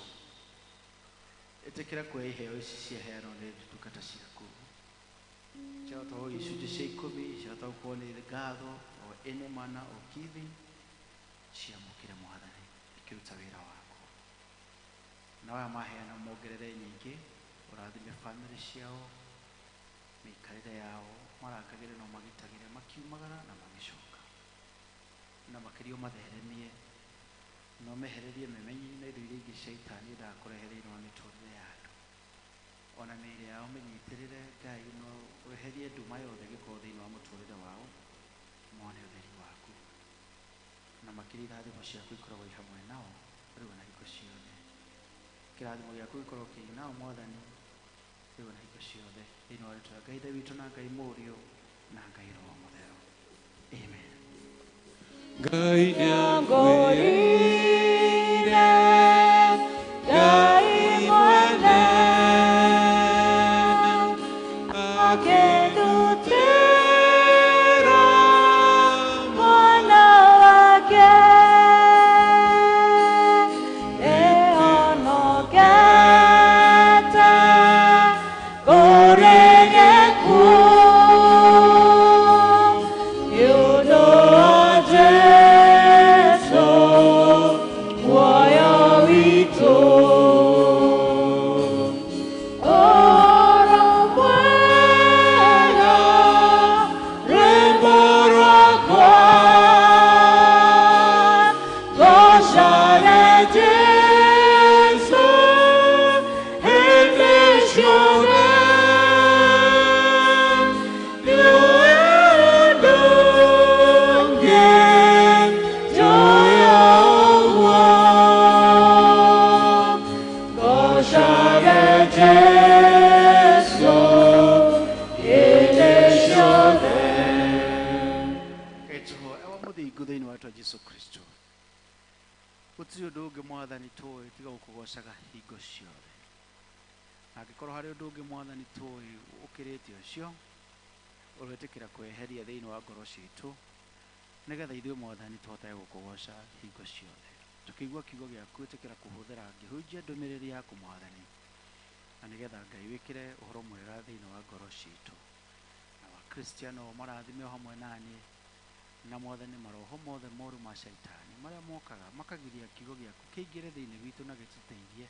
[SPEAKER 4] ĩtĩkĩra kuoya iheo ici ciaheanwo nĩ ndungata ciaku ciahota gũkorwo icunjĩ cia ikũmi, ciahota gũkorwo nĩ ngatho or any manner of giving, ciamũkĩre Mwathani ikĩruta wĩra waku. Na aya maheana mongerere nyingĩ, ũrathime bamĩrĩ ciao, mĩikarĩre yao, marangagĩre na ũmagitagĩre makiumagara na magĩcoka, na makĩria ũmatheremie na ũmehererie memenyi na indo iria ingĩ caitani endaga kũrehe thĩinĩ wa mĩtũrĩre ya andũ. Ona mĩĩrĩ yao mĩnyitĩrĩre Ngai, no weherie nduma yothe ĩngĩkorwo thĩinĩ wa mũtũrĩre wao, mone ũtheri waku. Na makĩria irathimo ciaku ikoragwo i hamwe nao rĩu na hingo ciothe. Kĩrathimo gĩaku gĩkorwo kĩ nao Mwathani rĩu na hingo ciothe, thĩinĩ wa rĩtwa rĩa Ngai Ithe witũ na Ngai Mũriũ na Ngai Roho Mũtheru. Amen.
[SPEAKER 1] Ngai nĩangwĩrĩire, Ngai mwene, akĩndutĩra mwana wake, ehonokete kũrĩ gĩkuũ, nĩ ũndũ wa Jesũ muoyo witũ. Ũhoro mwega, rwĩmbo rwakwa, ngocage Jesũ hĩndĩ ciothe, nĩwe ũndũ ũngĩ njoya ũguo. Ngocage Jesũ hĩndĩ ciothe.
[SPEAKER 4] Ngai tũhoe wa mũthingu thĩinĩ wa rĩtwa Jesu Kristo, gũtirĩ ũndũ ũngĩ Mwathani tũĩ tiga gũkũgocaga hingo ciothe. Na angĩkorwo harĩ ũndũ ũngĩ Mwathani tũĩ ũkĩrĩte ũcio, ũretĩkĩra kweheria thĩinĩ wa ngoro citũ, nĩgetha ithuĩ Mwathani tũhotage gũkũgoca hingo ciothe. Tũkĩigua kiugo gĩaku, ĩtĩkĩra kũhũthĩra ngĩhunjia ndũmĩrĩri yaku Mwathani, na nĩgetha Ngai wĩkĩre ũhoro mwega thĩinĩ wa ngoro citũ. Na Wakristiano marathime o hamwe naniĩ, na Mwathani maroho mothe moru ma caitani marĩa mokaga makagiria kiugo gĩaku kĩingĩre thĩinĩ witũ na gĩtũteithie,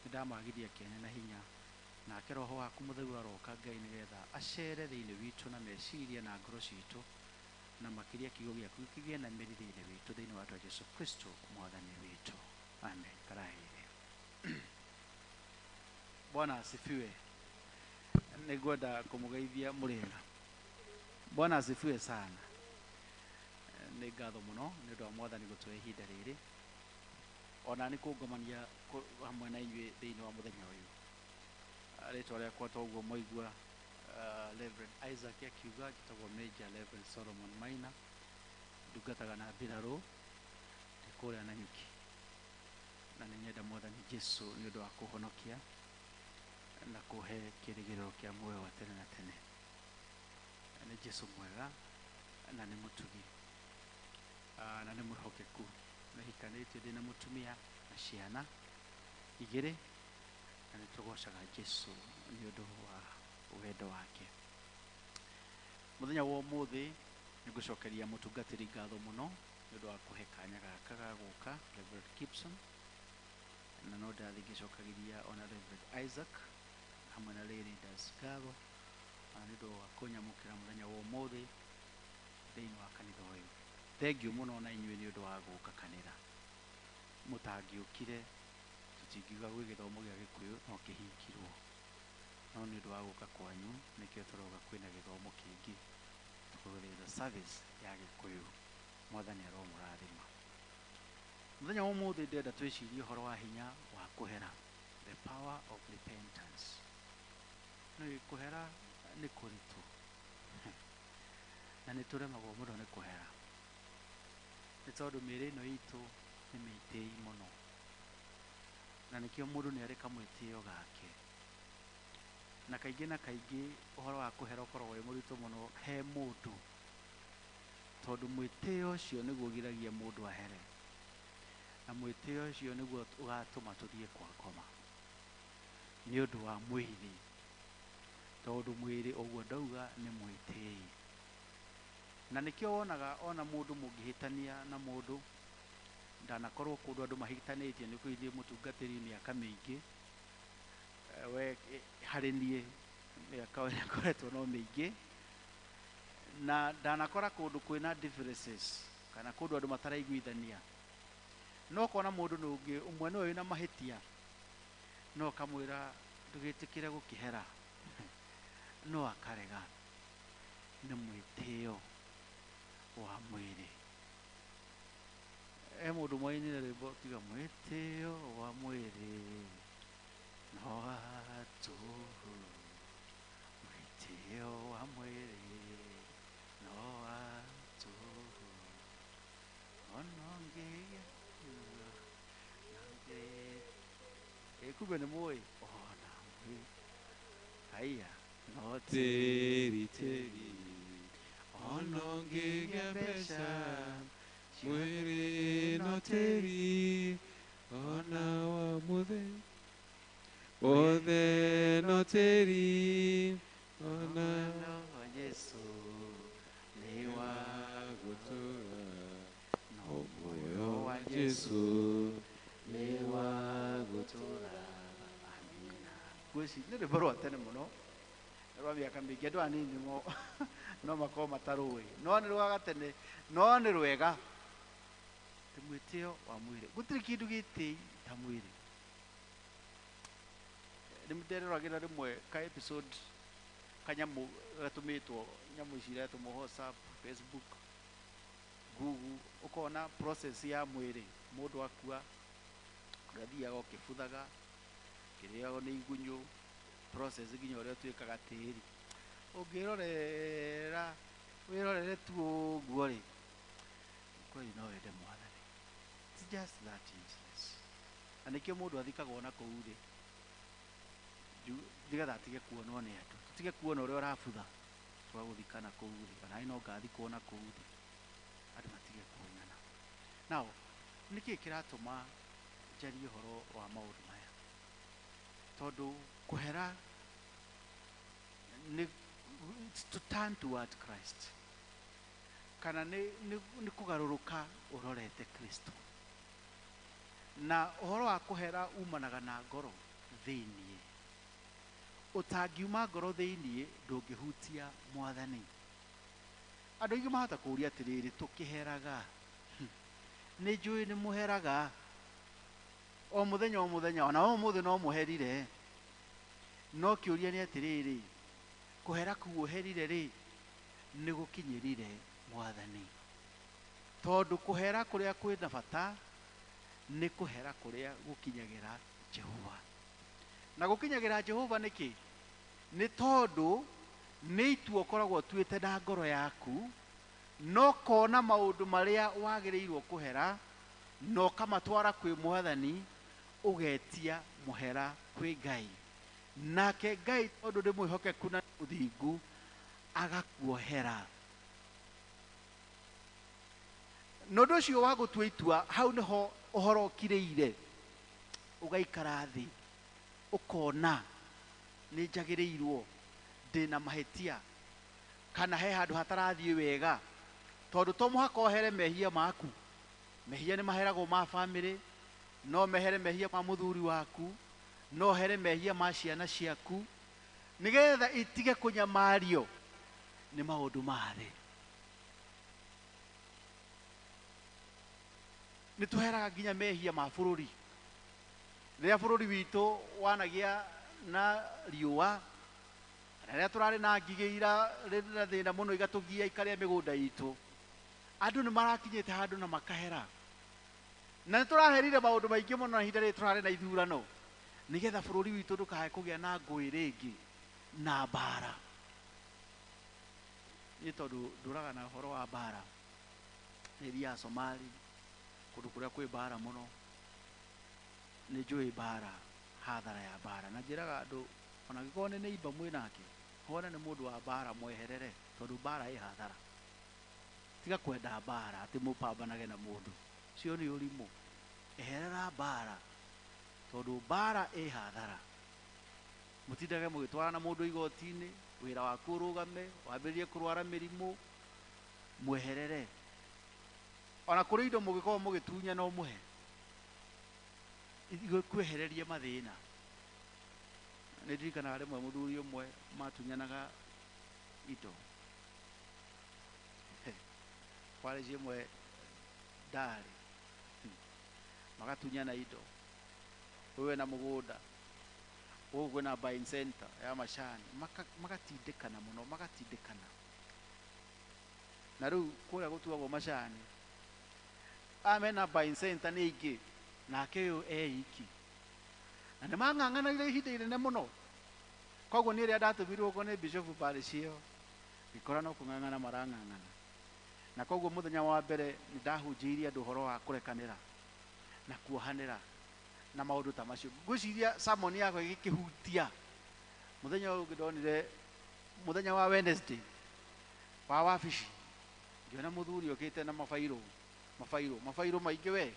[SPEAKER 4] nĩndamagiria kĩene na hinya. Nake roho waku mũtheru aroka Ngai nĩgetha acere thĩinĩ witũ na meciria na ngoro citũ, na makĩria kiugo gĩaku kĩgĩe na mĩri thĩinĩ witũ, thĩinĩ wa rĩtwa Jesu Kristo Mwathani witũ. Amen. Karaire. Bwana asifiwe. Nĩngwenda kũmũgeithia mũrĩega. Bwana asifiwe sana. Nĩ ngatho mũno nĩ ũndũ wa Mwathani gũtũhe ihinda rĩrĩ ona nĩ kũngomania hamwe na inyuĩ thĩinĩ wa mũthenya ũyũ. Rĩtwa rĩakwa toguo mwaigua Reverend Isaac akiuga, njĩtagwo Major Reverend Solomon Maina, ndungataga na mbirarũ ndĩ kũrĩa Nanyuki, na nĩ nyenda Mwathani Jesu nĩ ũndũ wa kũhonokia na kũhe kĩĩrĩgĩrĩro kĩa muoyo wa tene na tene. Nĩ Jesu mwega na nĩ mũtugi, na nĩ mwĩhokeku. Nĩhikanĩtie, ndĩna mũtumia na ciana igĩrĩ, na nĩ tũgocaga Jesu nĩ ũndũ wa wendo wake. Mũthenya wa ũmũthĩ nĩ ngũcokeria mũtungatĩri ngatho mũno nĩ ũndũ wa kũhe kanya gaka ga gũka, Reverend Gibson, na no ndathiĩ ngĩcokagĩria ona Reverend Isaac hamwe na lay leaders ngatho ona nĩ ũndũ wa kũnyamũkĩra mũthenya wa ũmũthĩ thĩinĩ wa kanitha ũyũ. Thengiũ mũno na inyuĩ nĩ ũndũ wa gũka kanitha. Mũtangĩũkire tũtingiuga gwĩ gĩthomo gĩa Gĩkũyũ no kĩhingirwo, no nĩ ũndũ wa gũka kwanyu nĩkĩo tũrauga kwĩna gĩthomo kĩngĩ, tũkũgĩrĩra service ya Gĩkũyũ. Mwathani aromũrathima. Mũthenya wa ũmũthĩ ndĩrenda twĩcirie ũhoro wa hinya wa kũhera, the power of repentance. Nĩ kũhera nĩ kũritũ na nĩ tũremagwo mũno nĩ kũhera, nĩ tondũ mĩĩrĩ ĩno itũ nĩ mĩtĩi mũno, na nĩkĩo mũndũ nĩ arĩ kamwĩtĩo gake, na kaingĩ na kaingĩ ũhoro wa kũhera ũkoragwo wĩ mũritũ mũno he mũndũ, tondũ mwĩtĩo ũcio nĩguo ũgiragia mũndũ ahere. Na mwĩtĩo ũcio nĩguo ũgatũma tũthiĩ kwa ngoma nĩ ũndũ wa mwĩrĩ, tondũ mwĩrĩ ũguo ndauga nĩ mwĩtĩi. Na nĩkĩo wonaga ona mũndũ mũngĩhĩtania na mũndũ, ndanakorwo kũndũ andũ mahĩtanĩtie, nĩ kũi mũtungatĩri mĩaka mĩingĩ, we harĩ niĩ mĩaka ĩrĩa ngoretwo no mĩingĩ, na ndanakora kũndũ kwĩna differences kana kũndũ andũ mataraiguithania, no kona mũndũ nĩ ũngĩ ũmwe nĩwe wĩna mahĩtia, no kamwĩra ndũgĩtĩkĩre gũkĩhera, no akarega. Nĩ mwĩtĩo wa mwĩrĩ. E mũndũ mwainire rwĩmbo tiga mwĩtĩo wa mwĩrĩ no wa tũhũ, mwĩtĩo wa mwĩrĩ no wa tũhũ, ona ngĩgĩa kumbe nĩ mũĩ ona mwĩ haiya no
[SPEAKER 2] tĩri tĩri ona ũngĩgĩa mbeca mwĩrĩ no tĩri, ona wa mũthĩ wothe no tĩri, ona
[SPEAKER 4] wa Yesu nĩ wa
[SPEAKER 2] gũtũra,
[SPEAKER 4] no
[SPEAKER 2] muoyo
[SPEAKER 4] wa
[SPEAKER 2] wa Jesũ
[SPEAKER 4] nĩ wa gũtũra. Amina. Ngwĩci nĩ rwĩmbo rwa tene mũno, rwa mĩaka mĩingĩ, andũ anini mo no makorwo matarũĩ, no nĩ rwa gatene, no nĩ rwega. Ti mwĩtĩo wa mwĩrĩ, gũtirĩ kĩndũ gĩtĩi ta mwĩrĩ. Nĩ nderoragĩra rĩmwe ka episode kanyamũ gatũmĩtwo, nyamũ ici iratũmwo WhatsApp, Facebook, Google, ũkona process ya mwĩrĩ mũndũ akua ũrĩa athiaga ũkĩbuthaga, kĩrĩagwo nĩ igunyũ, process nginya ũrĩa ũtuĩkaga tĩri. Ũngĩrorera wĩrorere tu ũguo rĩ, kweli no wende Mwathani. It's just that useless. Na nĩkĩo mũndũ athikagwo na kũu rĩ, nĩgetha atige kuonwo nĩ andũ, tũtige kuona ũrĩa ũrabutha, twagũthika na kũu thĩ, ona niĩ no ngathikwo na kũu thĩ, andũ matige kuonana. Now, nĩkĩĩ kĩratũma njarie ũhoro wa maũndũ maya? Tondũ kũhera nĩ to turn toward Christ, kana nĩ kũgarũrũka ũrorete Kristo. Na ũhoro wa kũhera umanaga na ngoro thĩiniĩ. Ũtangiuma ngoro thĩiniĩ ndũngĩhutia Mwathani. Andũ aingĩ mahota kũũria atĩrĩrĩ, tũkĩheraga nĩ njũĩ nĩ mũheraga o mũthenya o mũthenya, ona ũmũthĩ no mũherire, no kĩũria nĩ atĩrĩrĩ, kũhera kũu ũherire rĩ, nĩ gũkinyĩrire Mwathani? Tondũ kũhera kũrĩa kwĩna bata nĩ kũhera kũrĩa gũkinyagĩra Jehova. Na gũkinyagĩra Jehova nĩkĩ? Nĩ tondũ nĩ itua ũkoragwo ũtuĩte na ngoro yaku, no kona maũndũ marĩa wagĩrĩirwo kũhera na ũkamatwara kwĩ Mwathani, ũgetia mũhera kwĩ Ngai. Nake Ngai tondũ nĩ mwĩhokeku na mũthingu agakuohera. Na ũndũ ũcio wa gũtua itua, hau nĩho ũhoro ũkirĩire, ũgaikara thĩ ũkona nĩ njagĩrĩirwo, ndĩna mahĩtia, kana he handũ hatarathiĩ wega. Tondũ to mũhaka ũhere mehia maku, mehia nĩ maheragwo ma bamĩrĩ, no mehere mehia ma mũthuri waku, no ũhere mehia ma ciana ciaku, nĩgetha itige kũnyamario nĩ maũndũ ma thĩ. Nĩ tũheraga nginya mehia ma bũrũri. Rĩrĩa bũrũri witũ wanagĩa na riũa, kana rĩrĩa tũrarĩ na ngigĩ irarĩ na thĩna mũno igatũgia ikarĩa mĩgũnda itũ, andũ nĩ marakinyĩte handũ na makahera. Na nĩ tũraherire maũndũ maingĩ mũno na ihinda rĩrĩ tũrarĩ na ithurano, nĩgetha bũrũri witũ ndũkae kũgĩa na ngũĩ rĩngĩ na mbara. Nĩ tondũ ndũraga na ũhoro wa mbara, nĩ thiaga Somali, kũndũ kũrĩa kwĩ mbara mũno, nĩ njũĩ mbara, hathara ya mbara. Na njĩraga andũ ona angĩkorwo nĩ neighbor mwĩ nake, wone nĩ mũndũ wa mbara mweherere, tondũ mbara ĩ hathara. Tiga kwenda mbara atĩ mũpambanage na mũndũ, ũcio nĩ ũrimũ. Eherera mbara tondu mbara ĩ hathara. Mũtindage mũgĩtwarana mũndũ igoti-inĩ, wĩra waku ũrũgame, wambĩrĩrie kũrwara mĩrimũ, mweherere. Ona kũrĩ indo mũgĩkorwo mũgĩtunya no mũhe kwehereria mathĩna. Nĩ ndirikanaga rĩmwe mũthuri ũmwe matunyanaga indo parish ĩmwe ndarĩ, magatunyana indo, ũyũ ena mũgũnda, gũkũ kwĩna buying center ya macani, magatindĩkana mũno, magatindĩkana. Na rĩu kũrĩa gũtuagwo macani, aya mena buying center nĩ aingĩ, nake ũyũ e iki. Na nĩ mang'ang'anire ihinda inene mũno. Koguo niĩ rĩrĩa ndatũmirwo ũguo nĩ bishop parish ĩyo, ngĩkora no kũng'ang'ana marang'ang'ana. Na koguo mũthenya wa mbere nĩ ndahunjĩirie andũ ũhoro wa kũrekanĩra na kuohanĩra na maũndũ ta macio. Ngwĩciria sermon yakwa ĩgĩkĩhutia. Mũthenya ũyũ ũngĩ ndonire mũthenya wa Wednesday wa wabici, ngĩona mũthuri okĩte na mabairũ, mabairũ, mabairũ maingĩ we.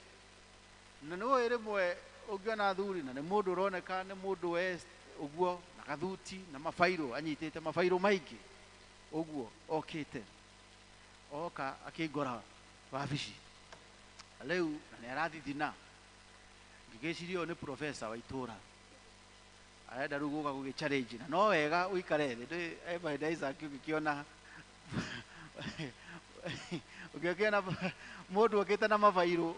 [SPEAKER 4] Na nĩ ũĩ rĩmwe ũngĩona athuri na nĩ mũndũ ũroneka nĩ mũndũ we ũguo na gathuti na mabairũ, anyitĩte mabairũ maingĩ ũguo okĩte. Oka akĩngora wabici. Rĩu na nĩ arathithina. Ngĩgĩciria ũyũ nĩ professor wa itũra. Arenda rĩu gũka gũgĩ challenge na no wega ũikare thĩ. Ndĩ Ebenezer Isaac ũngĩkĩona ũngĩkĩona mũndũ okĩte na mabairũ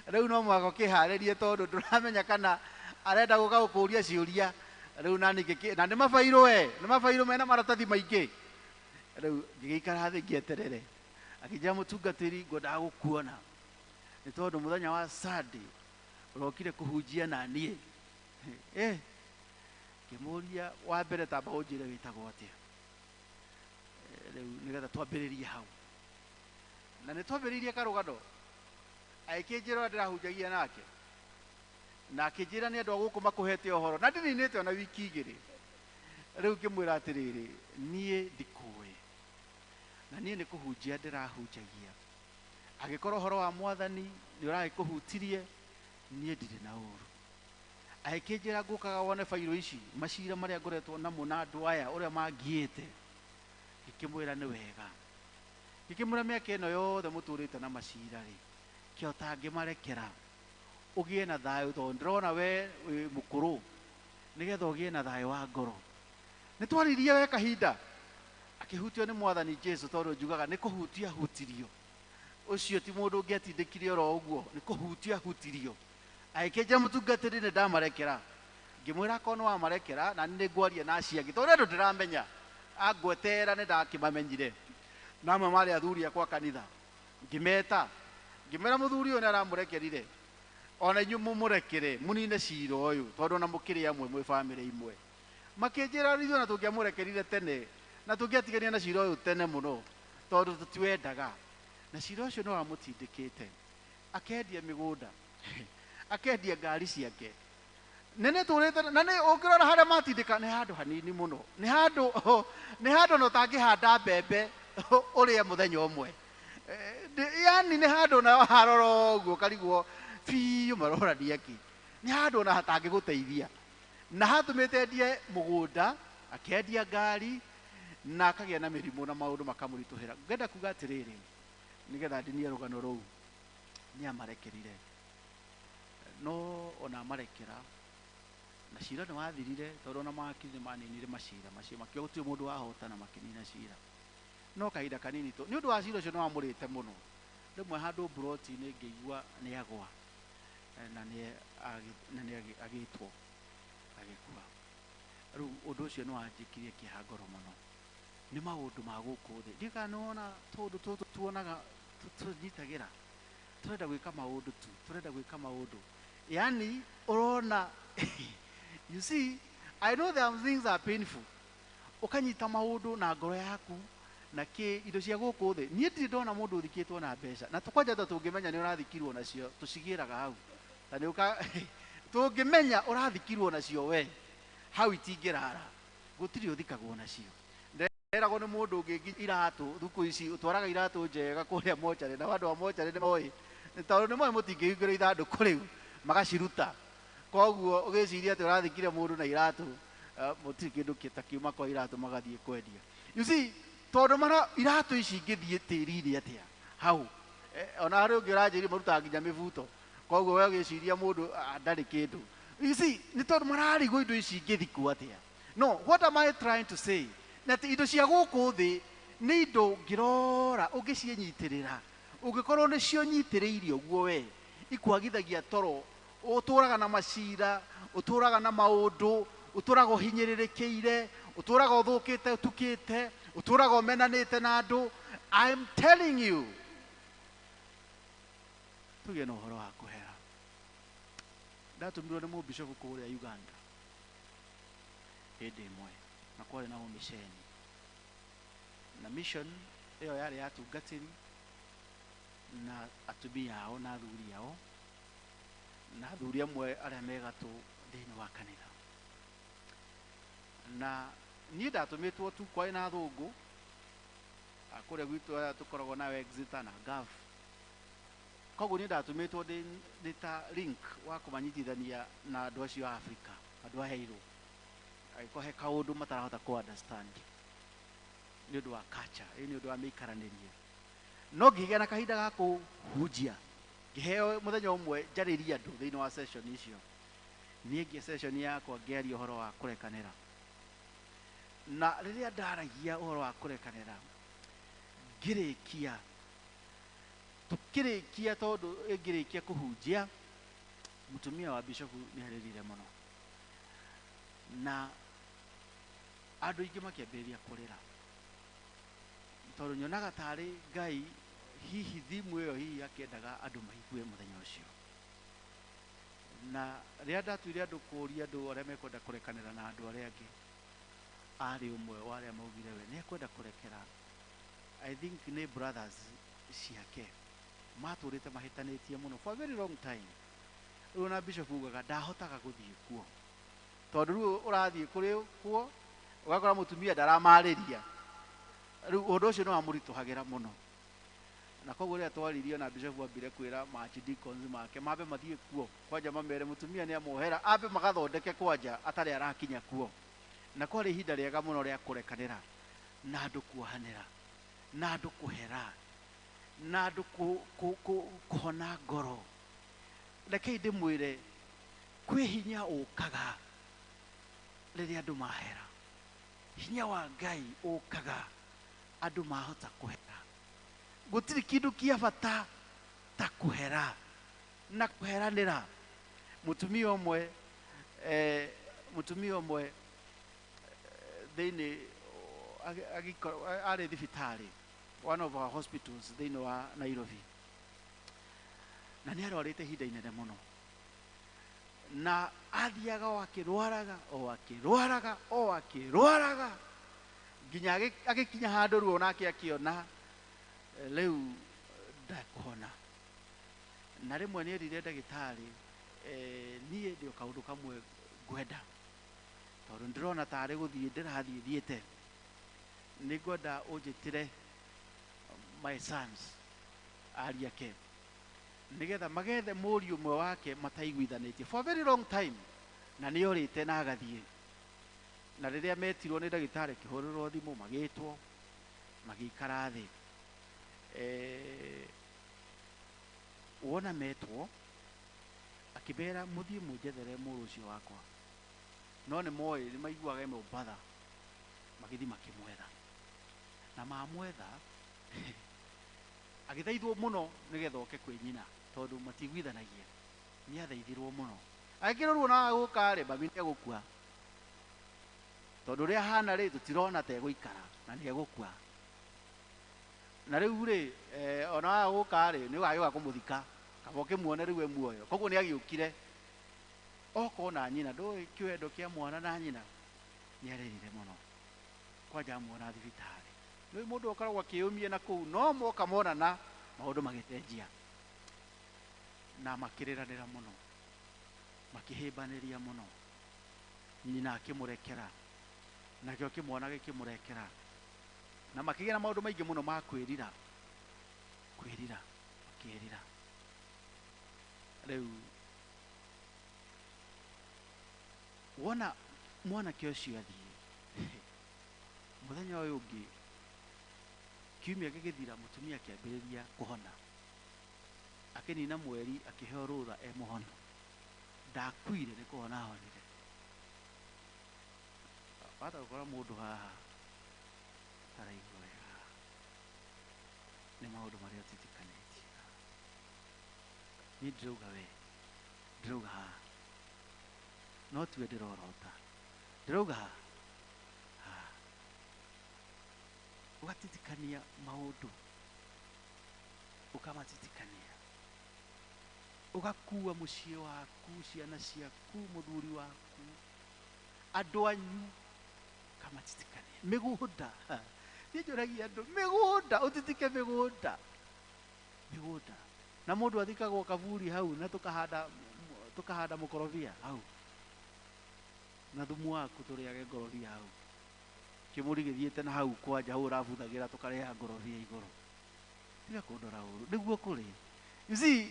[SPEAKER 4] rĩu no mũhaka ũkĩharĩrie tondũ ndũramenya kana arenda gũka gũkũria ciũria. Rĩu nani na nĩ mabairũ we, nĩ mabairũ mena maratathi maingĩ. Rĩu ngĩgĩikara thĩ ngĩeterere. Akĩnjĩra mũtungatĩri ngwendaga gũkuona nĩ tondũ mũthenya wa Sunday ũrokire kũhunjia na niĩ. Ngĩmũria wa mbere tamba ũnjĩre wĩtagwo atĩa. Rĩu nĩgetha twambĩrĩrie hau. Na nĩ twambĩrĩirie karũgano. Agĩkĩnjĩra ũrĩa ndĩrahunjagia nake. Na akĩnjĩra nĩ andũ a gũkũ makũhete ũhoro. Na ndininĩte ona wiki igĩrĩ. Rĩu ngĩmwĩra atĩrĩrĩ, niĩ ndikũĩ. Na niĩ nĩ kũhunjia ndĩrahunjagia. Angĩkorwo ũhoro wa mwathani nĩ ũragĩkũhutirie, niĩ ndirĩ na ũru. Agĩkĩnjĩra ngũkaga wone bairũ ici, macira marĩa ngoretwo namo na andũ aya ũrĩa mangiĩte. Ngĩkĩmwĩra nĩ wega. Ngĩkĩmwĩra mĩaka ĩno yothe mũtũrĩte na macira rĩ, kĩo ũtangĩmarekera ũgĩe na thayũ tondũ ndĩrona we wĩ mũkũrũ, nĩgetha ũgĩe na thayũ wa ngoro. Nĩ twaririe we kahinda. Akĩhutio nĩ mwathani Jesu tondũ njugaga nĩ kũhutia hutirio. Ũcio ti mũndũ ũngĩatindĩkire oro ũguo, nĩ kũhutia hutirio. Agĩkĩnjĩra mũtungatĩri nĩ ndamarekera. Ngĩmwĩra akorwo nĩ wamarekera na nĩ ngwaria na acio angĩ tondũ andũ ndĩramenya. Angwetera nĩ ndakĩmamenyire. Na amwe marĩ athuri akwa kanitha. Ngĩmeta. Ngĩmwĩra mũthuri ũyũ nĩ aramũrekerire. Ona inyuĩ mũmũrekere, mũnine cira ũyũ tondũ ona mũkĩrĩ amwe mwĩ bamĩrĩ imwe. Makĩnjĩra ithuĩ ona tũngĩamũrekerire tene na tũngĩatigania na cira ũyũ tene mũno tondũ tũtiwendaga. Na cira ũcio nĩ wamũtindĩkĩte. Akendia mĩgũnda, akendia ngari ciake. Nĩ nĩtũrĩte na nĩ ũngĩrora harĩa matindĩka nĩ handũ hanini mũno. Nĩ handũ ona ũtangĩhanda mbembe ũrĩe mũthenya ũmwe. Yani nĩ handũ ona warora ũguo ũkarigwo biũ marorania kĩ. Nĩ handũ ona hatangĩgũteithia. Na hatũmĩte endie mũgũnda, akendia ngari na akagĩa na mĩrimũ na maũndũ makamũritũhĩra. Ngenda kuga atĩrĩrĩ, nĩgetha ndinie rũgano rũu, nĩ amarekerire. No ona amarekera na cira nĩ wathirire tondũ ona mawakiri nĩ maninire macira macio, makiuga gũtirĩ mũndũ wahotana makĩnina cira. No kahinda kanini tu nĩ ũndũ wa cira ũcio nĩ wamũrĩte mũno. Rĩmwe handũ mburoti-inĩ ngĩigua nĩ agwa na nĩ agĩtwo agĩkua. Rĩu ũndũ ũcio nĩ wanjĩkirie kĩeha ngoro mũno. Nĩ maũndũ ma gũkũ thĩ. Ndiũĩ kana nĩ wona tũũndũ tũtũ tuonaga tũnyitagĩra. Tũrenda gwĩka maũndũ tu, tũrenda gwĩka maũndũ. Yani ũrona you see, I know there are things that are painful. Ũkanyita maũndũ na ngoro yaku na kĩ indo cia gũkũ thĩ. Niĩ ndirĩ ndona mũndũ ũthikĩtwo na mbeca. Na kwanja ta tũngĩmenya nĩ ũrathikirwo nacio, tũcigĩraga hau. Ta nĩ ũka tũngĩmenya ũrathikirwo nacio we, hau itingĩrara. Gũtirĩ ũthikagwo nacio. Nderagwo nĩ mũndũ ũngĩ iratũ thukũ ici, ũtwaraga iratũ njega kũrĩa mocarĩ, na andũ a mocarĩ nĩ moĩ. Tondũ nĩ moĩ mũtingĩhingũra ithandũkũ rĩu magaciruta. Koguo ũgĩciria atĩ ũrathikire mũndũ na iratũ, mũtirĩ kĩndũ ta kiuma kwa iratũ magathiĩ kwendia. You see, tondũ mara iratũ ici ingĩthiĩ tĩri-inĩ atĩa hau. Ona harĩ ũngĩ ũranjĩrire marutaga nginya mĩbuto. Koguo we ũgĩciria mũndũ ndarĩ kĩndũ. You see, nĩ tondũ mararigwo indo ici ingĩthikwo atĩa. No, what am I trying to say? Nĩ atĩ indo cia gũkũ thĩ nĩ indo ũngĩrora ũngĩciĩnyitĩrĩra. Ũngĩkorwo nĩcio nyitĩrĩire ũguo we, ikwagithagia toro, ũtũraga na macira, ũtũraga na maũndũ, ũtũraga ũhinyĩrĩrĩkĩire, ũtũraga ũthũkĩte, ũtukĩte, ũtũraga ũmenanĩte na andũ. I'm telling you, tũgĩe na ũhoro wa kũhera. Ndatũmirwo nĩ mũbishopu kũrĩa Uganda hĩndĩ ĩmwe, na kwarĩ na ũmiceni, na mission ĩyo yarĩ ya atungatĩri na atumia ao na athuri ao na athuri amwe arĩa me gatũ thĩinĩ wa kanitha. Na niĩ ndatũmĩtwo tu, kwarĩ na athũngũ kũrĩa gwitũ arĩa tũkoragwo nao Exeter na Gulf. Koguo niĩ ndatũmĩtwo ndĩ ta link wa kũmanyitithania na andũ acio a Afrika, andũ a Heirũ, angĩkorwo he kaũndũ matarahota kũ understand nĩ ũndũ wa culture, ĩ nĩ ũndũ wa mĩikaranĩrie. No ngĩgĩa na kahinda ga kũhunjia, ngĩheo mũthenya ũmwe njarĩrie andũ thĩinĩ wa session icio. Niĩ ngĩ session yakwa ngĩaria ũhoro wa kũrekanĩra. Na rĩrĩa ndaragia ũhoro wa kũrekanĩra, ngĩrĩkia, tũkĩrĩkia, tondũ ngĩrĩkia kũhunjia, mũtumia wa bishopu nĩ arĩrire mũno, na andũ aingĩ makĩambĩrĩria kũrĩra, tondũ nyonaga tarĩ Ngai hihi thimũ ĩyo hihi akĩendaga andũ maigue mũthenya ũcio. Na rĩrĩa ndatuire andũ kũũria andũ arĩa mekwenda kũrekanĩra na andũ arĩa angĩ, arĩ ũmwe wa arĩa maugire we nĩ ekwenda kũrekera. I think nĩ brothers ciake matũrĩte mahĩtanĩtie mũno for a very long time. Rĩu ona bishop ugaga ndahotaga gũthiĩ kuo, tondũ rĩu ũrathiĩ kũrĩ kuo ũgakora mũtumia ndaramarĩria. Rĩu ũndũ ũcio nĩ wamũritũhagĩra mũno. Na koguo rĩrĩa twaririe na bishop ambire kwĩra archdeacons make mambe mathiĩ kuo kwanja, mamere mũtumia nĩ amohera, ambe magathondeke kwanja atarĩ arakinya kuo. Na kwarĩ ihinda rĩega mũno rĩa kũrekanĩra na andũ kuohanĩra na andũ kũhera na andũ kũhona ngoro. Rekei ndĩmwĩre, kwĩ hinya ũkaga rĩrĩa andũ mahera. Hinya wa Ngai ũkaga andũ mahota kũhera. Gũtirĩ kĩndũ kĩa bata ta kũhera na kũheranĩra. Mũtumia ũmwe, mũtumia ũmwe thĩinĩ arĩ thibitarĩ, one of our hospitals thĩinĩ wa Nairobi, na nĩ arwarĩte ihinda inene mũno, na athiaga o akĩrwaraga o akĩrwaraga o akĩrwaraga nginya agĩkinya handũ rĩu onake akĩona rĩu ndekũhona. Na rĩmwe nĩ erire ndagĩtarĩ, niĩ ndĩ o kaũndũ kamwe ngwenda, tondũ ndĩrona tarĩ gũthiĩ ndĩrathiĩ thiĩte, nĩ ngwenda ũnjĩtĩre my sons, ariũ ake, nĩgetha magethe mũriũ ũmwe wake mataiguithanĩtie for a very long time, na nĩ orĩte na agathiĩ. Na rĩrĩa metirwo nĩ ndagĩtarĩ, akĩhũrĩrwo thimũ, magĩtwo, magĩikara thĩ. Wona metwo, akĩmera mũthiĩ mũnjethere mũrũ ũcio wakwa. No nĩ moĩ, nĩ maiguaga e Mombatha, magĩthiĩ makĩmwetha. Na mamwetha, agĩthaithwo mũno nĩgetha oke kwĩ nyina, tondũ matiguithanagia. Nĩ athaithirwo mũno. Agĩkĩrwo ruo na gũka rĩ, mami nĩ egũkua. Tondũ ũrĩa ahana rĩ, tũtirona ta egũikara, na nĩ egũkua. Na rĩu rĩ, ona waga gũka rĩ, nĩ ũgagĩũka kũmũthika, kaba ũkĩmuone rĩu e muoyo. Koguo nĩ agĩũkire, oka ona nyina, ndũĩ kĩwendo kĩa mwana na nyina, nĩ arĩrire mũno. Kwanja amuona thibitarĩ. Nĩ mũndũ ũkoragwo akĩyũmia na kũu, no moka monana, maũndũ magĩcenjia. Na makĩrĩranĩra mũno, makĩhĩmbanĩria mũno. Nyina akĩmũrekera, nakĩo kĩmwana gĩkĩmũrekera. Na makĩgĩa na maũndũ maingĩ mũno ma kwĩrira, kwĩrira, makĩĩrira. Rĩu wona mwanake ũcio athiĩ mũthenya ũyũ ũngĩ kiumia gĩgĩthira mũtumia akĩambĩrĩria kũhona akĩnina mweri akĩheo rũtha e mũhono ndakuire nĩ kũhona ahonire wahota gũkora mũndũ haha taraigua wega nĩ maũndũ marĩa ũtitikanĩtie niĩ ndĩrauga we ndĩrauga haha no tiwe ndĩrorota ndĩrauga haha haha ũgatitikania maũndũ ũkamatitikania ũgakua mũciĩ waku ciana ciaku mũthuri waku andũ anyu ũkamatitikania mĩgũnda niĩ njũragia andũ mĩgũnda ũtitike mĩgũnda mĩgũnda na mũndũ athikagwo kaburi hau na tukahanda mũkorobia hau na thumu waku tũrĩage ngorobia hau kĩmũri gĩthiĩte na hau kwanja hau ũrabuthagĩra tũkarĩa ngorobia igũrũ tiga kũndora ũru nĩguo kũrĩ you see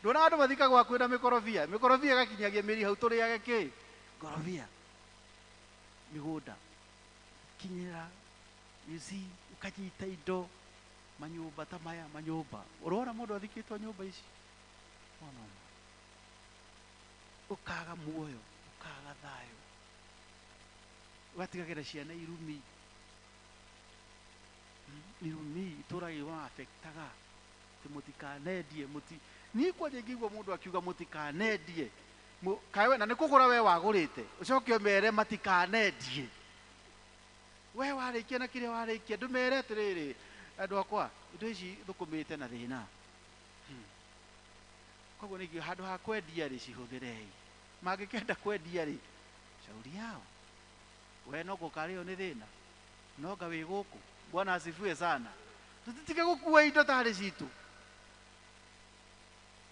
[SPEAKER 4] ndona andũ mathikagwo hakuhĩ na mĩkorobia mĩkorobia ĩgakinyagia mĩri hau tũrĩage kĩ ngorobia mĩgũnda kinyĩra you see ũkanyita indo manyũmba ta maya manyũmba ũrona mũndũ athikĩtwo nyũmba ici ona ũmwe ũkaga muoyo ũkaga thayũ ũgatigagĩra ciana irumi irumi itũra affectaga atĩ mũtikanendie mũti niĩ kwanja ingĩigua mũndũ akiuga mũtikanendie kaĩ we na nĩ kũgũra we wagũrĩte ũcoke ũmere matikanendie we warĩkia na kĩrĩa warĩkia ndũmere atĩrĩrĩ andũ akwa indo ici thũkũmĩte na thĩna koguo nĩkĩo handũ ha kwendia rĩ cihũthĩrei mangĩkenda kwendia rĩ shauri yao we no gũkarĩo nĩ thĩna no nga wĩ gũkũ bwana asifiwe sana tũtitige gũkua indo tarĩ citũ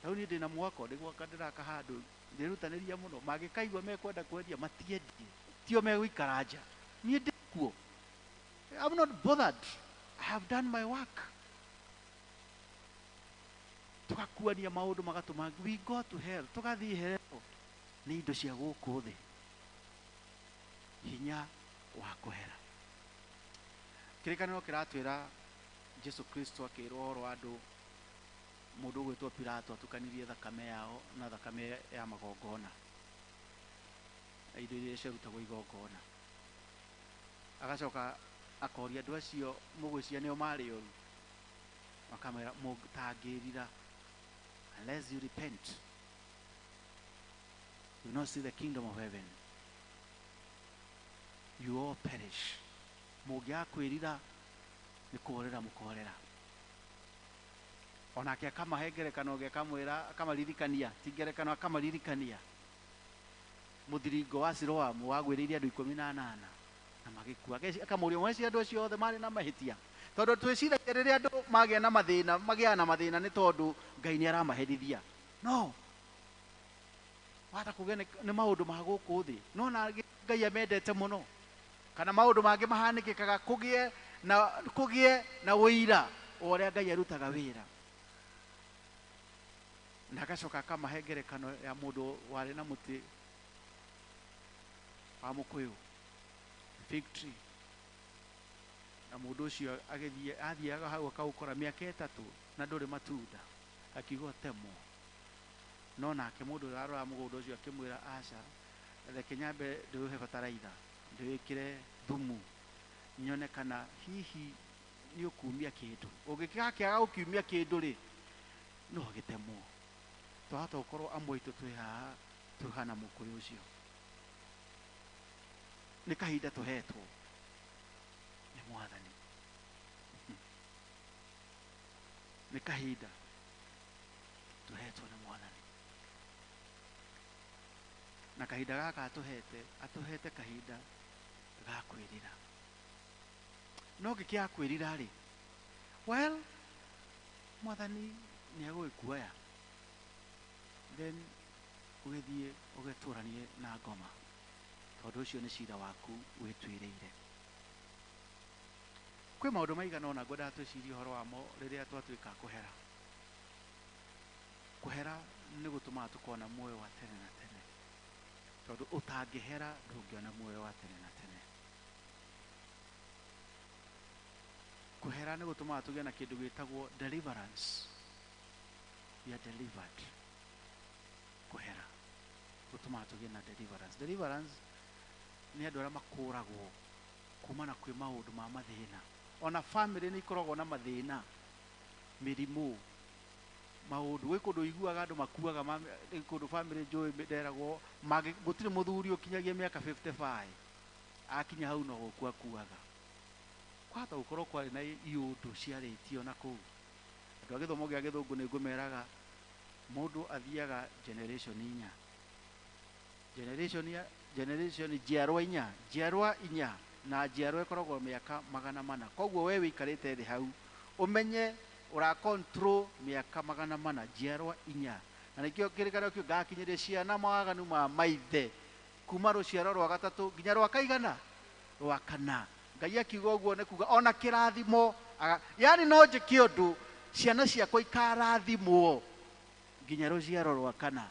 [SPEAKER 4] rĩu niĩ ndĩna mwako ndĩgwaka ndĩraka handũ ndĩrutanĩria mũno mangĩkaigua mekwenda kwendia matiendie tio megũikara nja niĩ ndĩkuo I'm not bothered I have done my work tugakuania maũndũ magatũma we go to hell tũgathiĩ hell nĩ indo cia gũkũ thĩ hinya wa kũhera kĩrĩkanĩro kĩratwĩra Jesu Kristo akĩrwo ũhoro wa andũ mũndũ ũgwĩtwo Pilato atukanirie thakame yao na thakame ya magongona indo iria ciarutagwo igongona agacoka akoria andũ acio mũgwĩciria nĩo marĩ oru makamwĩra mũtangĩrira unless you repent you will not see the kingdom of heaven you all perish mũngĩaga kwĩrira nĩ kũhorera mũkohorera onake akamahe ngerekano akamwĩra akamaririkania ti ngerekano akamaririkania mũthiringo wa Siloamu wagwĩrĩire andũ 18 na magĩkua akamũria mweci andũ acio othe marĩ na mahĩtia tondũ twĩciragia rĩrĩa andũ magĩa na mathĩna magĩaga na mathĩna nĩ tondũ Ngai nĩ aramaherithia no wahota kũgĩa nĩ maũndũ ma gũkũ thĩ no na Ngai amendete mũno kana maũndũ mangĩ mahanĩkĩkaga kũgĩe na ũira wa ũrĩa Ngai arutaga wĩra na agacoka akamahe ngerekano ya mũndũ warĩ na mũtĩ wa mũkũyũ fig tree na mũndũ ũcio agĩthiĩ athiaga hau akaũkora mĩaka 3 na ndũrĩ matunda akiuga ũtemwo no nake mũndũ ũrĩa arora mũgũnda ũcio akĩmwĩra aca reke nyambe ndĩũhe bataraitha ndĩwĩkĩre thumu nyone kana hihi nĩ ũkumia kĩndũ ũngĩkĩaga gũkiumia kĩndũ rĩ no gĩtemwo twahota gũkorwo amwe aitũ twĩ haha tũhana mũkũyũ ũcio nĩ kahinda tũhetwo nĩ mwathani nĩ kahinda tũhetwo nĩ mwathani na kahinda gaka atũhete kahinda ga kwĩrira no ngĩkĩaga kwĩrira rĩ well mwathani nĩ egũgĩkuoya then ũgĩthiĩ ũgetũranie na ngoma tondũ ũcio nĩ cira waku wĩtuĩrĩire kwĩ maũndũ maigana ũna ngwendaga twĩcirie ũhoro wamo rĩrĩa twatuĩka kũhera Nĩ gũtũmaga tũkona muoyo wa tene na tene. Tondũ ũtangĩhera ndũngĩona muoyo wa tene na tene. Kũhera nĩ gũtũmaga tũgĩe na kĩndũ gĩtagwo deliverance. We are delivered. Kũhera gũtũmaga tũgĩe na deliverance. Deliverance nĩ andũ arĩa makũragwo kumana kwĩ maũndũ ma mathĩna. Ona family nĩ ikoragwo na mathĩna, mĩrimũ, maũndũ. Gwĩ kũndũ ũiguaga andũ makuaga, kũndũ family njũĩ nderagwo gũtirĩ mũthuri ũkinyagia mĩaka 55 akinya hau no gũkua akuaga. Kwahota gũkorwo kwarĩ na iũndũ ciarĩtio na kũu. Andũ a gĩthomo gĩa gĩthũngũ nĩ ngũmeraga mũndũ athiaga generation inya. Generation ya generation njiarwa inya, njiarwa inya na njiarwa ĩkoragwo mĩaka 400. Koguo we wĩikarĩte thĩ hau ũmenye ũra control mĩaka 400 njiarwa inya. Na nĩkĩo kĩrĩkanĩro kĩu ngakinyĩria ciana mawaganu ma maithe kuma rũciaro rwa gatatũ nginya rwa kaigana rwa kana. Ngai akiuga ũguo nĩ kuga ona kĩrathimo, yani no njĩke ũndũ ciana ciakwa ikarathimwo nginya rũciaro rwa kana.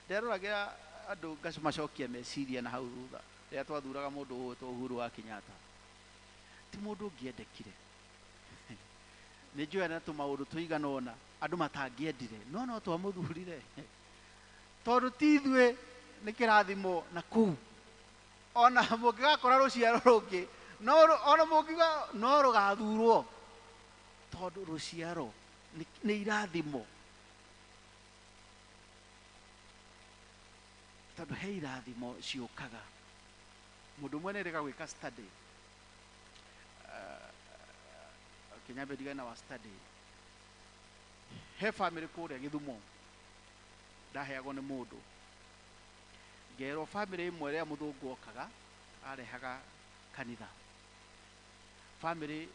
[SPEAKER 4] Nderoragĩra andũ ngacimacokia meciria na hau thutha rĩrĩa twathuraga mũndũ ũgwĩtwo Uhuru wa Kenyatta. Ti mũndũ ũngĩendekire. Nĩ njũĩ na tũmaũndũ tũigana ũna andũ matangĩendire, no no twamũthurire tondũ ti ithuĩ nĩ kĩrathimo na kũu. Ona mũngĩgakora rũciaro rũngĩ, ona mũngiuga no rũgathurwo tondũ rũciaro nĩ irathimo. Tondũ he irathimo ciũkaga. Mũndũ ũmwe nĩerĩga gwĩka study. Kĩnyambe ndigane wa study. He family kũrĩa Gĩthumo ndaheagwo nĩ mũndũ. Ngerwo family ĩmwe ĩrĩa mũthũngũ okaga arehaga kanitha. Family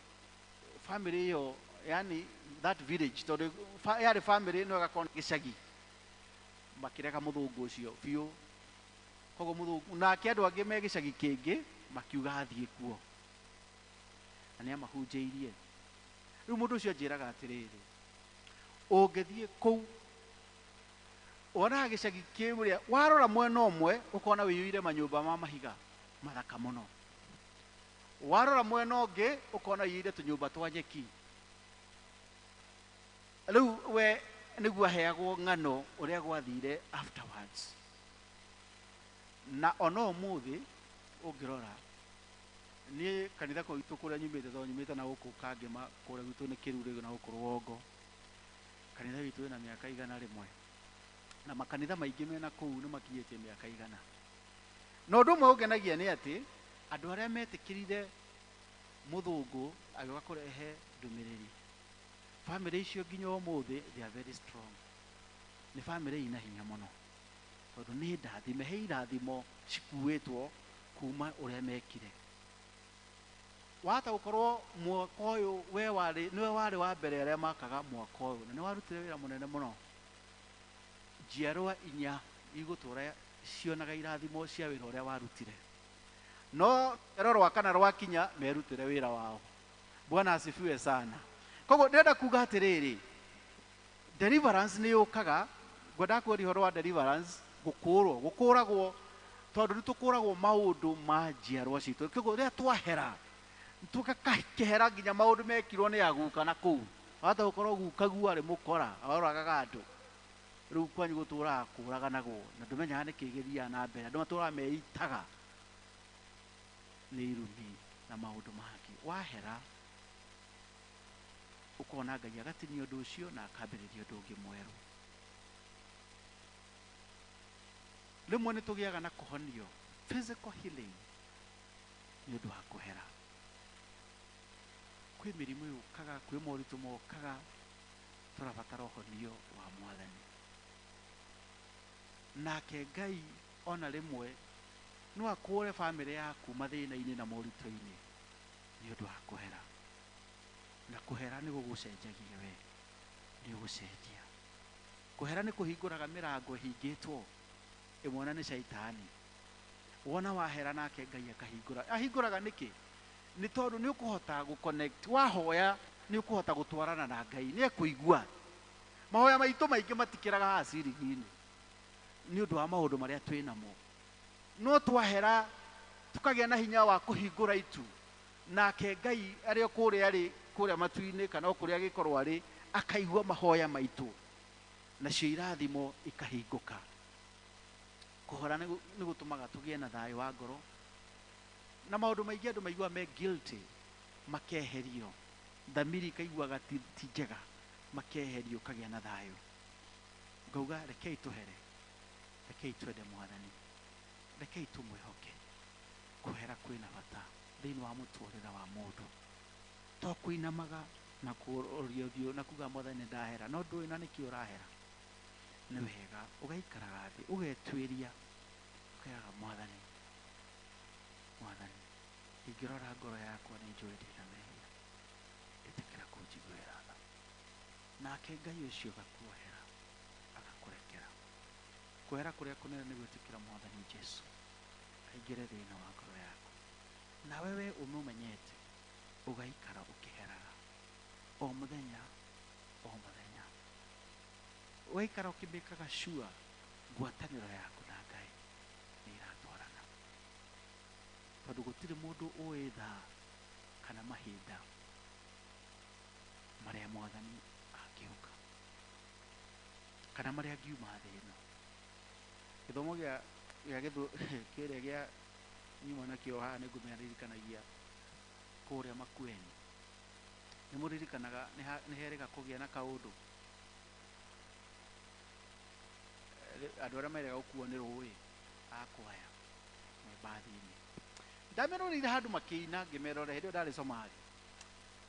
[SPEAKER 4] ĩyo, yani that village, tondũ yarĩ family no ĩgakorwo nĩ gĩcagi. Makĩrega mũthũngũ ũcio biũ. Koguo mũthũngũ nake andũ angĩ me gĩcagi kĩngĩ makiuga athiĩ kuo. Na nĩ amahunjĩirie. Rĩu mũndũ ũcio anjĩraga atĩrĩrĩ, ũngĩthiĩ kũu wonaga gĩcagi kĩrĩa warora mwena ũmwe ũkona wĩiyũire manyũmba ma mahiga mathaka mũno, warora mwena ũngĩ ũkona wĩiyũire tũnyũmba twa nyeki. Rĩu we nĩguo aheagwo ng'ano ũrĩa gwathire afterwards. Na ona ũmũthĩ ũngĩrora niĩ kanitha gwitũ kũrĩa nyumĩte, tondũ nyumĩte na gũkũ Kangema, kũrĩa gwitũ nĩ Kĩrurĩ na gũkũ Rũgongo. Kanitha witũ wĩna mĩaka 100 na makanitha maingĩ mena kũu nĩ makinyĩtie mĩaka 100. Na ũndũ ũmwe ũngenagia nĩ atĩ andũ arĩa metĩkĩrire mũthũngũ agĩũka kũrehe ndũmĩrĩri, family icio nginya ũmũthĩ they are very strong. Nĩ family ina hinya mũno tondũ nĩ ndathime, he irathimo cikuĩtwo kuma ũrĩa mekire. Wahota gũkorwo mwaka ũyũ we warĩ nĩwe warĩ wa mbere arĩa makaga mwaka ũyũ, na nĩ warutire wĩra mũnene mũno. Njiarwa inya igũtũra cionaga irathimo cia wĩra ũrĩa warutire, no rũciaro rwa kana rwakinya merutĩre wĩra wao. Bwana asifiwe sana. Koguo ndĩrenda kuga atĩrĩrĩ, deliverance nĩ yũkaga. Ngwendaga kwaria ũhoro wa deliverance, gũkũrwo, gũkũragwo tondũ nĩ tũkũragwo maũndũ ma njiarwa citũ. Koguo rĩrĩa twahera tũgakĩhera nginya maũndũ mekirwo nĩ aguka na kũu. Wahota gũkorwo guka guo arĩ mũkora, oragaga andũ. Rĩu kwanyu gũtũraga kũraganagwo na ndũmenyaga nĩkĩ gĩthiaga na mbere. Andũ matũraga meitaga nĩ irumi na maũndũ mangĩ. Wahera ũkona Ngai agatinia ũndũ ũcio na akambĩrĩria ũndũ ũngĩ mwerũ. Rĩmwe nĩ tũgĩaga na kũhonio, physical healing, nĩ ũndũ wa kũhera. Kwĩ mĩrimũ yũkaga, kwĩ moritũ mokaga, tũrabatara ũhonio wa Mwathani. Nake Ngai ona rĩmwe no akũre family yaku mathĩna-inĩ na moritũ-inĩ nĩ ũndũ wa kũhera. Na kũhera nĩ gũgũcenjagia we, nĩ ũgũcenjia. Kũhera nĩ kũhingũraga mĩrango ĩhingĩtwo ĩmwe na nĩ caitani. Wona wahera nake Ngai akahingũra. Ahingũraga nĩkĩ? Nĩ tondũ nĩ ũkũhota gũ connect. Wahoya nĩ ũkũhota gũtwarana na Ngai, nĩ ekũigua. Mahoya maitũ maingĩ matikĩraga haha ciringi-inĩ nĩ ũndũ wa maũndũ marĩa twĩ namo. No twahera tukagĩa na hinya wa kũhingũra itu, nake Ngai arĩ o kũrĩa arĩ kũrĩa matu-inĩ kana o kũrĩa agĩkorwo arĩ, akaigua mahoya maitũ, nacio irathimo ikahingũka. Kũhora nĩ gũtũmaga tũgĩe na thayũ wa ngoro, na maũndũ maingĩ andũ maiguaga me guilty makeherio, thamiri ikaiguaga ti njega, makeherio, ũkagĩa na thayũ. Ngauga rekei tũhere, rekei twende Mwathani, rekei tũmwĩhoke. Kũhera kwĩna bata thĩinĩ wa mũtũrĩre wa mũndũ, to kũinamaga na kũroria ũthiũ na kuga Mwathani ndahera, no ndũĩ na nĩkĩ ũrahera. Nĩ wega ũgaikaraga thĩ ũgetuĩria, ũkeraga Mwathani, Mwathani, ingĩrora ngoro yakwa nĩ njũĩ ndĩna mehia, ĩtĩkĩra kũnjiguĩra tha. Nake Ngai ũcio agakuohera, agakũrekera. Kwehera kũrĩa kũnene nĩ gwĩtĩkĩra Mwathani Jesu aingĩre thĩinĩ wa ngoro yaku, nawe we ũmũmenyete ũgaikara ũkĩheraga o mũthenya o mũthenya, ũgaikara ũkĩmĩkaga sure ngwatanĩro yaku na Ngai nĩ iratwarana, tondũ gũtirĩ mũndũ ũĩ thaa kana mahinda marĩa Mwathani angĩũka kana marĩa angiuma thĩ ĩno. Gĩthomo gĩa gĩa kĩrĩa gĩa nyuma nakĩo haha nĩ ngũmĩririkanagia kũrĩa Makueni. Nĩ mũririkanaga nĩ herĩga kũgĩa na kaũndũ, andũ arĩa merega gũkuo nĩ rũĩ akwaya me mbathi-inĩ. Ndameroreire handũ makĩina, ngĩmerorera hĩndĩ ĩyo ndarĩ Somali,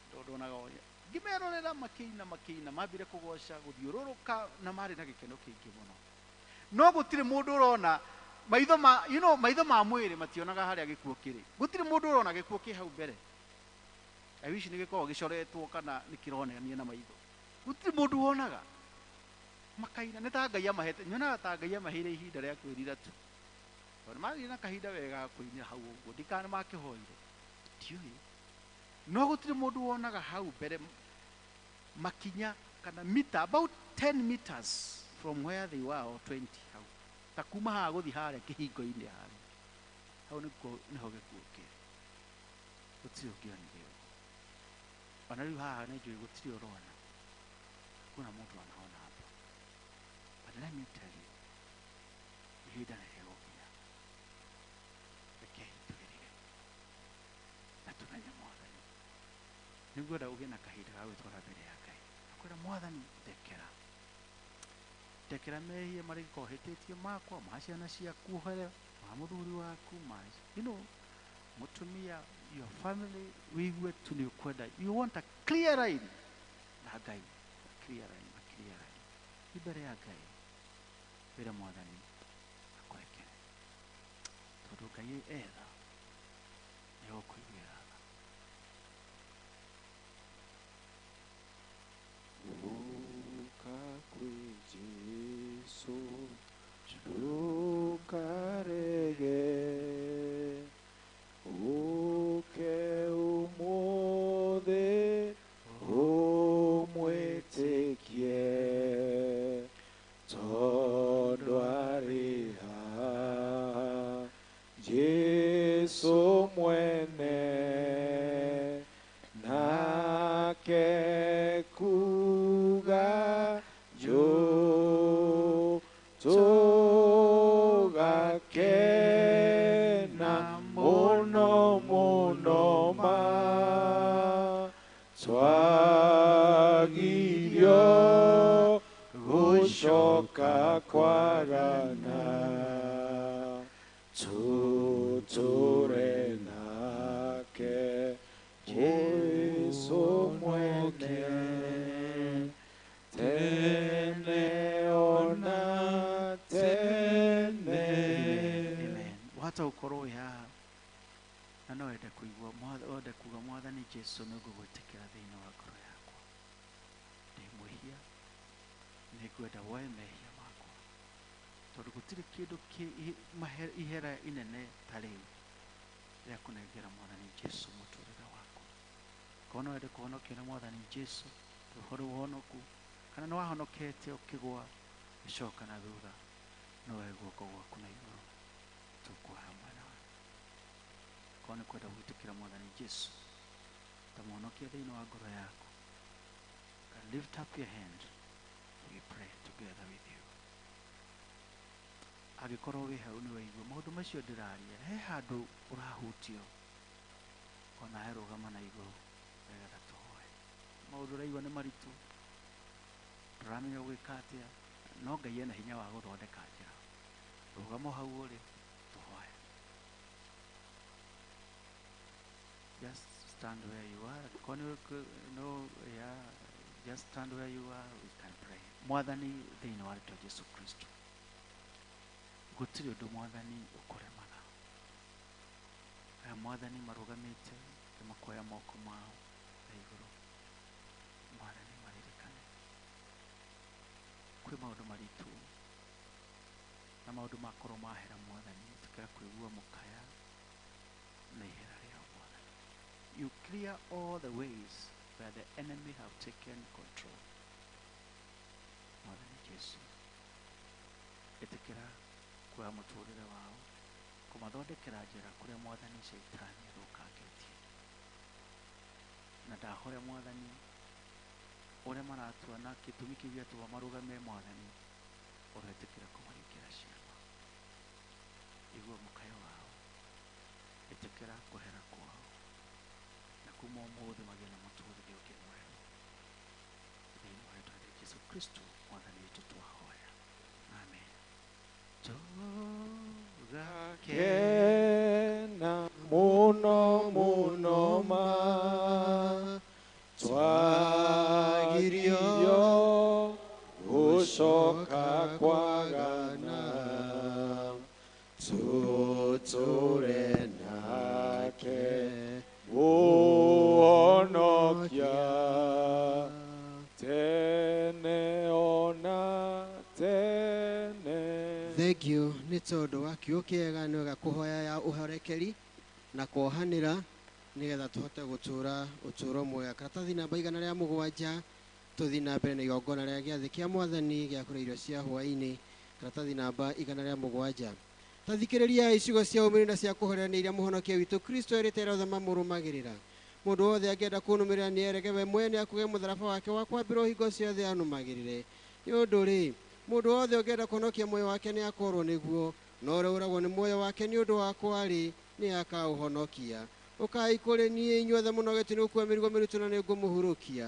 [SPEAKER 4] ndonaga ũrĩa ngĩmerorera makĩina makĩina, mambire kũgoca gũthiũrũrũka na marĩ na gĩkeno kĩingĩ mũno. No gũtirĩ mũndũ ũrona maitho ma, you know, maitho ma mwĩrĩ mationaga harĩa gĩkuũ kĩrĩ. Gũtirĩ mũndũ ũrona gĩkuũ kĩ hau mbere. I wish nĩ gĩkoragwo gĩcoretwo kana nĩ kĩronania na maitho. Gũtirĩ mũndũ wonaga. Makaina nĩ ta Ngai amahete, nyonaga ta Ngai amaheire ihinda rĩa kwĩrira tu. Tondũ magĩire na kahinda wega kũinĩra hau ũguo, ndikana makĩhoire, ndiũĩ. No gũtirĩ mũndũ wonaga hau mbere makinya kana mita about 10 meters from where they were, or 20 hau, ta kuma haha gũthiĩ harĩa kĩhingo-inĩ harĩa hau nĩkuo nĩho gĩkuũ kĩrĩ. Gũtirĩ ũngĩonire ũguo. Ona rĩu haha nĩ njũĩ gũtirĩ ũrona, hakuna mũndũ anaona hapa. But let me tell you, ihinda nĩ rĩgũkinya. Rekei twĩrire na tũmenye Mwathani. Nĩngwenda ũgĩe na kahinda ga gwĩtwara mbere ya Ngai, akwĩra Mwathani, ndekera, ndekera mehia marĩa ingĩkorwo hĩtĩtie makwa, ma ciana ciaku ũhere, ma mũthuri waku, ma you know, mũtumia, your family, wĩigue tu nĩ ũkwenda, you want a clear line na Ngai, a clear line, a clear line mbere ya Ngai. Wĩre Mwathani akũrekere, tondũ Ngai etha nĩ egũkũiguĩra tha.
[SPEAKER 1] Ũka kwĩ Jesũ, ndũkarege, ũke ũmũthĩ ũmwĩtĩkie, tondũ arĩ haha Jesũ mwene, nake kuga njũ tũgakena mũno mũno ma, twagirio gũcoka kwarana, tũtũre nake Jesũ mwene, tene ona tene.
[SPEAKER 4] Amen. Wahota gũkorwo wĩ haha na no wende kũigua, wende kuga Mwathani Jesu nĩ ngũgwĩtĩkĩra thĩinĩ wa ngoro yakwa, ndĩ mwĩhia, nĩ ngwenda woe mehia makwa, tondũ gũtirĩ kĩndũ ihera inene ta rĩu rĩa kũnengera Mwathani Jesu mũtũrĩre waku. Korwo no wende kũhonokio nĩ Mwathani Jesu, ũhoro ũhonoku, Kana nĩ wahonokete ũkĩgwa gĩcoka na thutha, no woe guoko gwaku na igũrũ, tũkuoha hamwe nawe. Korwo nĩ kwenda gwĩtĩkĩra Mwathani Jesu ta mũhonokia thĩinĩ wa ngoro yaku, can lift up your hand, we pray together with you. Angĩkorwo wĩ hau nĩ waigua maũndũ macio ndĩraria, he handũ ũrahutio, onawe rũgama na igũrũ nĩgetha tũhoe. Maũndũ ũraigua nĩ maritũ, ndũramenya gwĩka atĩa, no Ngai ena hinya wa gũthondeka njĩra. Rũgama hau ũrĩ, tũhoe. Just stand where you are. No, yeah, just stand where you are, we can pray. Mwathani thĩinĩ wa rĩtwa Jesu Kristo, gũtirĩ ũndũ Mwathani ũkũremaga. Aya Mwathani marũgamĩte makoya moko mao na igũrũ, Mwathani maririkane kwĩ maũndũ maritũ na maũndũ makorwo mahera Mwathani, tũkĩra kũigua mũkaya na ihera rĩao Mwathani. You clear all the ways where the enemy have taken control. Mwathani Jesu, ĩtĩkĩra kuoya mũtũrĩre wao, kũmathondekera njĩra kũrĩa Mwathani Shaitani athũkangĩtie. Na ndahoya Mwathani ũrĩa maratua na gĩtũmi kĩu gĩatũma marũgame Mwathani, ũretĩkĩra kũmaringĩra ciama. Igua mũkayo wao, ĩtĩkĩra kũhera kwao, na kuma ũmũthĩ magĩe na mũtũrĩre ũngĩ mwerũ. Thĩinĩ wa rĩtwa rĩa Jesu Kristo Mwathani witũ twahoya, amen.
[SPEAKER 1] Tũgakena mũno mũno ma twagirio gũcoka kwagana, tũtũre nake mũhonokia tene ona tene.
[SPEAKER 5] Thengiũ nĩ tondũ wa kiugo kĩega, nĩ wega kũhoya ya ũhorekeri na kuohanĩra nĩgetha tũhote gũtũra ũtũũro mwega. Karatathi namba 107, tũthiĩ na mbere na igongona rĩa gĩathĩ kĩa Mwathani gĩa kũrĩa irio cia hwaĩ-inĩ. Karatathi namba 107. Tathikĩrĩria icigo cia ũmĩrĩru na cia kũhorerania iria mũhonokia witũ Kristo erĩte arĩa othe mamũrũmagĩrĩra. Mũndũ wothe angĩenda kũnũmĩrĩra nĩ erege we mwene akuge mũtharaba wake wa kwambĩrwo hingo ciothe anũmagĩrĩre. Nĩ ũndũ rĩ, mũndũ wothe ũngĩenda kũhonokia muoyo wake nĩ akorwo nĩguo, no ũrĩa ũragwo nĩ muoyo wake nĩ ũndũ wakwa rĩ, nĩ akaũhonokia. Ũkai kũrĩ niĩ inyuothe mũnogetio nĩ gũkua mĩrigo mĩritũ na nĩ ngũmũhurũkia.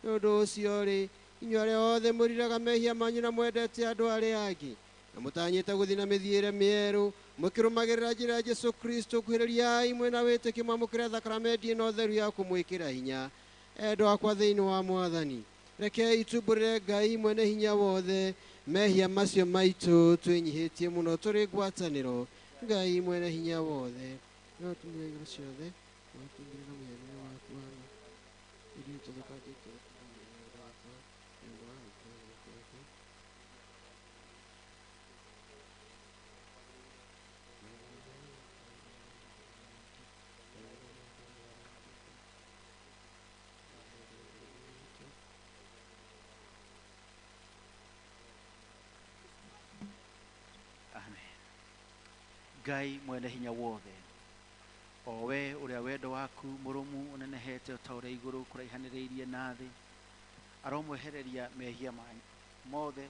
[SPEAKER 5] Nĩ ũndũ ũcio rĩ, inyuĩ arĩa othe mũriraga mehia manyu na mwendete andũ arĩa angĩ, na mũtanyĩte gũthiĩ na mĩthiĩre mĩerũ, mũkĩrũmagĩrĩra njĩra ya Jesu Kristo, kuhĩrĩriai mwĩna wĩtĩkio mwamũkĩre thakramenti ĩno theru ya kũmwĩkĩra hinya. Endwa akwa thĩinĩ wa Mwathani, rekei tumbũrĩre Ngai mwene hinya wothe mehia macio maitũ twĩnyihĩtie mũno tũrĩ ngwatanĩro. Ngai mwene hinya wothe, no tũmire igũrũ ciothe, watũmbĩre na mũhianĩre waku wa ithuĩ tũthũkangĩtio
[SPEAKER 4] Amen. Ngai mwene hinya wothe, o we ũrĩa wendo waku mũrũmu ũnenehete o ta ũrĩa igũrũ kũraihanĩrĩirie na thĩ, aromwehereria mehia manyu mothe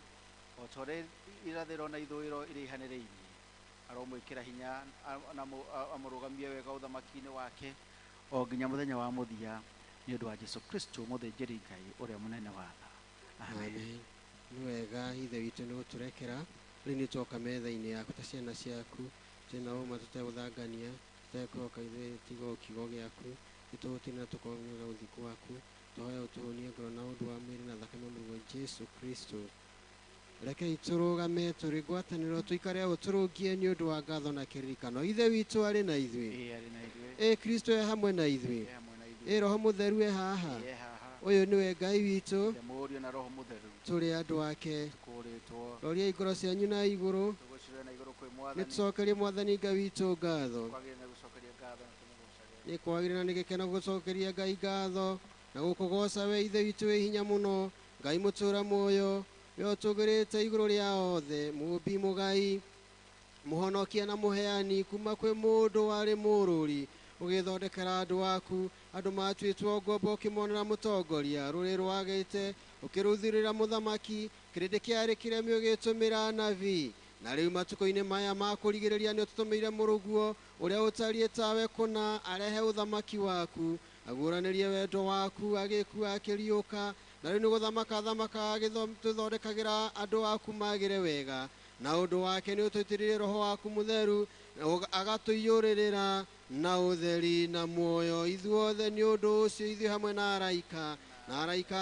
[SPEAKER 4] o ta ũrĩa irathĩro na ithũĩro iraihanĩrĩirie. Aromwĩkĩra hinya na amũrũgamie wega ũthamaki-inĩ wake o nginya mũthenya wa mũthia, nĩ ũndũ wa Jesu Kristo mũthĩnjĩri Ngai ũrĩa mũnene wa tha. Amen.
[SPEAKER 5] Amen. Nĩ wega Ithe witũ nĩ gũtũrekera. Rĩu nĩ twoka metha-inĩ yaku ta ciana ciaku, twĩna ũma tũtegũthangania, tũtekwĩhoka ithuĩ tiga kiugo gĩaku, nĩtũhũtire na tũkongerera ũthingu waku. Tũhoya ũtũhũnie ngoro na ũndũ wa mwĩrĩ na thakame mũrũguo Jesu Kristo. Rekei tũrũgame tũrĩ ngwatanĩro, tũikare o tũrũngie nĩ ũndũ wa ngatho na kĩririkano. Ithe witũ arĩ na ithuĩ,
[SPEAKER 4] Ĩĩ arĩ na ithuĩ,
[SPEAKER 5] ĩ Kristo e hamwe na ithuĩ,
[SPEAKER 4] e hamwe na ithuĩ,
[SPEAKER 5] ĩ Roho Mũtheru e haha.
[SPEAKER 4] e haha,
[SPEAKER 5] Ũyũ nĩwe Ngai witũ,
[SPEAKER 4] Ithe Mũriũ na Roho Mũtheru,
[SPEAKER 5] tũrĩ andũ ake.
[SPEAKER 4] tũkũũrĩtwo
[SPEAKER 5] Roriai ngoro cianyu na igũrũ,
[SPEAKER 4] tũgũcirĩre na igũrũ kwĩ
[SPEAKER 5] nĩ
[SPEAKER 4] Mwathani,
[SPEAKER 5] tũcokerie Mwathani Ngai witũ ngatho.
[SPEAKER 4] kwagĩrĩire nĩ gũcokeria ngatho na tũmũgocage.
[SPEAKER 5] Nĩ kwagĩrĩra nĩ gĩkeno gũcokeria Ngai ngatho na gũkũgooca we Ithe witũ wĩ hinya mũno, Ngai mũtũũra muoyo we ũtũgĩrĩte igũrũ rĩa othe mũũmbi mũgai mũhonokia na mũheani kuma kwĩ mũndũ warĩ mũrũri ũgĩthondekera andũ aku andũ matuĩtwo ngombo ũkĩmonera mũtongoria rũrĩ rwagĩte ũkĩrũthurĩra mũthamaki kĩrĩndĩ kĩarĩ kĩremi ũgĩtũmĩra anabii na rĩu matukũ-inĩ maya ma kũrigĩrĩria nĩ ũtũtũmĩire mũrũguo ũrĩa ũtariĩ tawe kũna arehe ũthamaki waku aguũranĩrie wendo waku agĩkua akĩriũka na rĩu nĩ gũthamaka thamaka agĩtũthondekagĩra andũ aku magĩre wega na ũndũ wake nĩ ũtũitĩrĩrie roho waku mũtheru agatũiyũrĩrĩra na ũtheri na muoyo ithuothe nĩ ũndũ ũcio ithuĩ hamwe na araika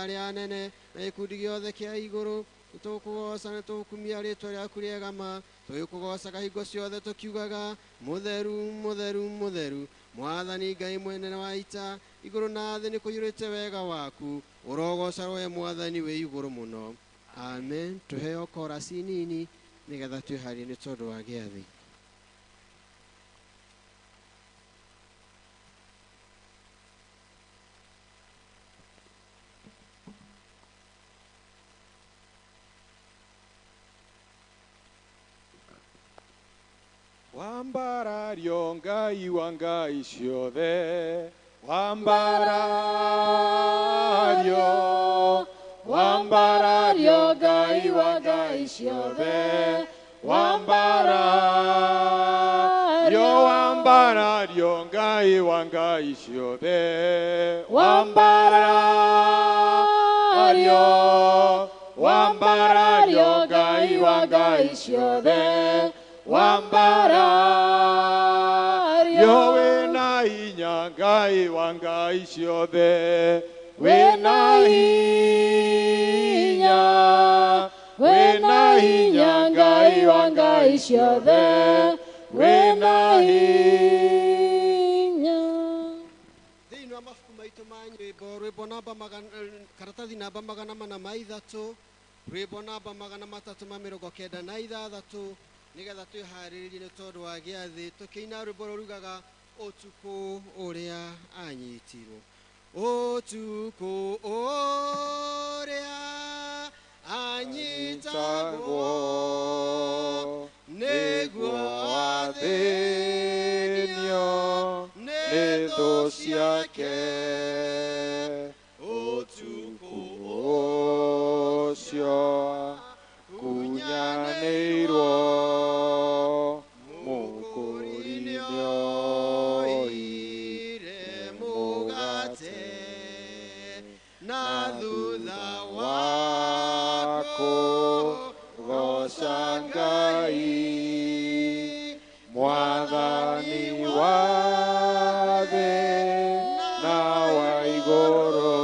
[SPEAKER 5] arĩa anene na gĩkundi gĩothe kĩa igũrũ tũkũgoca na tũkumia rĩtwa rĩaku rĩega ma tũgĩkũgocaga hingo ciothe tũkiugaga mũtheru mũtheru mũtheru mwathani Ngai mwene wa ita igũrũ na thĩ nĩ kũiyũrĩte wega waku ũrogoca we mwathani wĩ igũrũ mũno. Amen. Tũheo korasi nini nĩgetha twĩharie nĩ tondũ wa gĩathĩ.
[SPEAKER 1] Wambarario Ngai wa ngai ciothe wambarario wambarario Ngai wa ngai ciothe wambarario wambarario Ngai wa ngai ciothe wambarario wambarario Ngai wa ngai ciothe wambarario wĩna hinya Ngai wa ngai ciothe wĩna hinya wĩna hinya Ngai wa ngai ciothe wĩna hinya.
[SPEAKER 5] Thĩinĩ wa mabuku maitũ ma nyĩmbo rwĩmbo namba karatathi namba 403 rwĩmbo namba 396 nĩgetha twĩharĩrĩrie nĩ tondũ wa gĩathĩ tũkĩina rwĩmbo rũrugaga ũtukũ ũrĩa anyitirwo ũtukũ ũrĩa anyitagwo nĩguo athĩnio nĩ
[SPEAKER 1] thũ ciake ũtukũ ũcio kunyanĩirwo mũkũri nĩoire mũgate
[SPEAKER 5] na thutha
[SPEAKER 1] wa kũgoca Ngai mwathani wa thĩ na wa igũrũ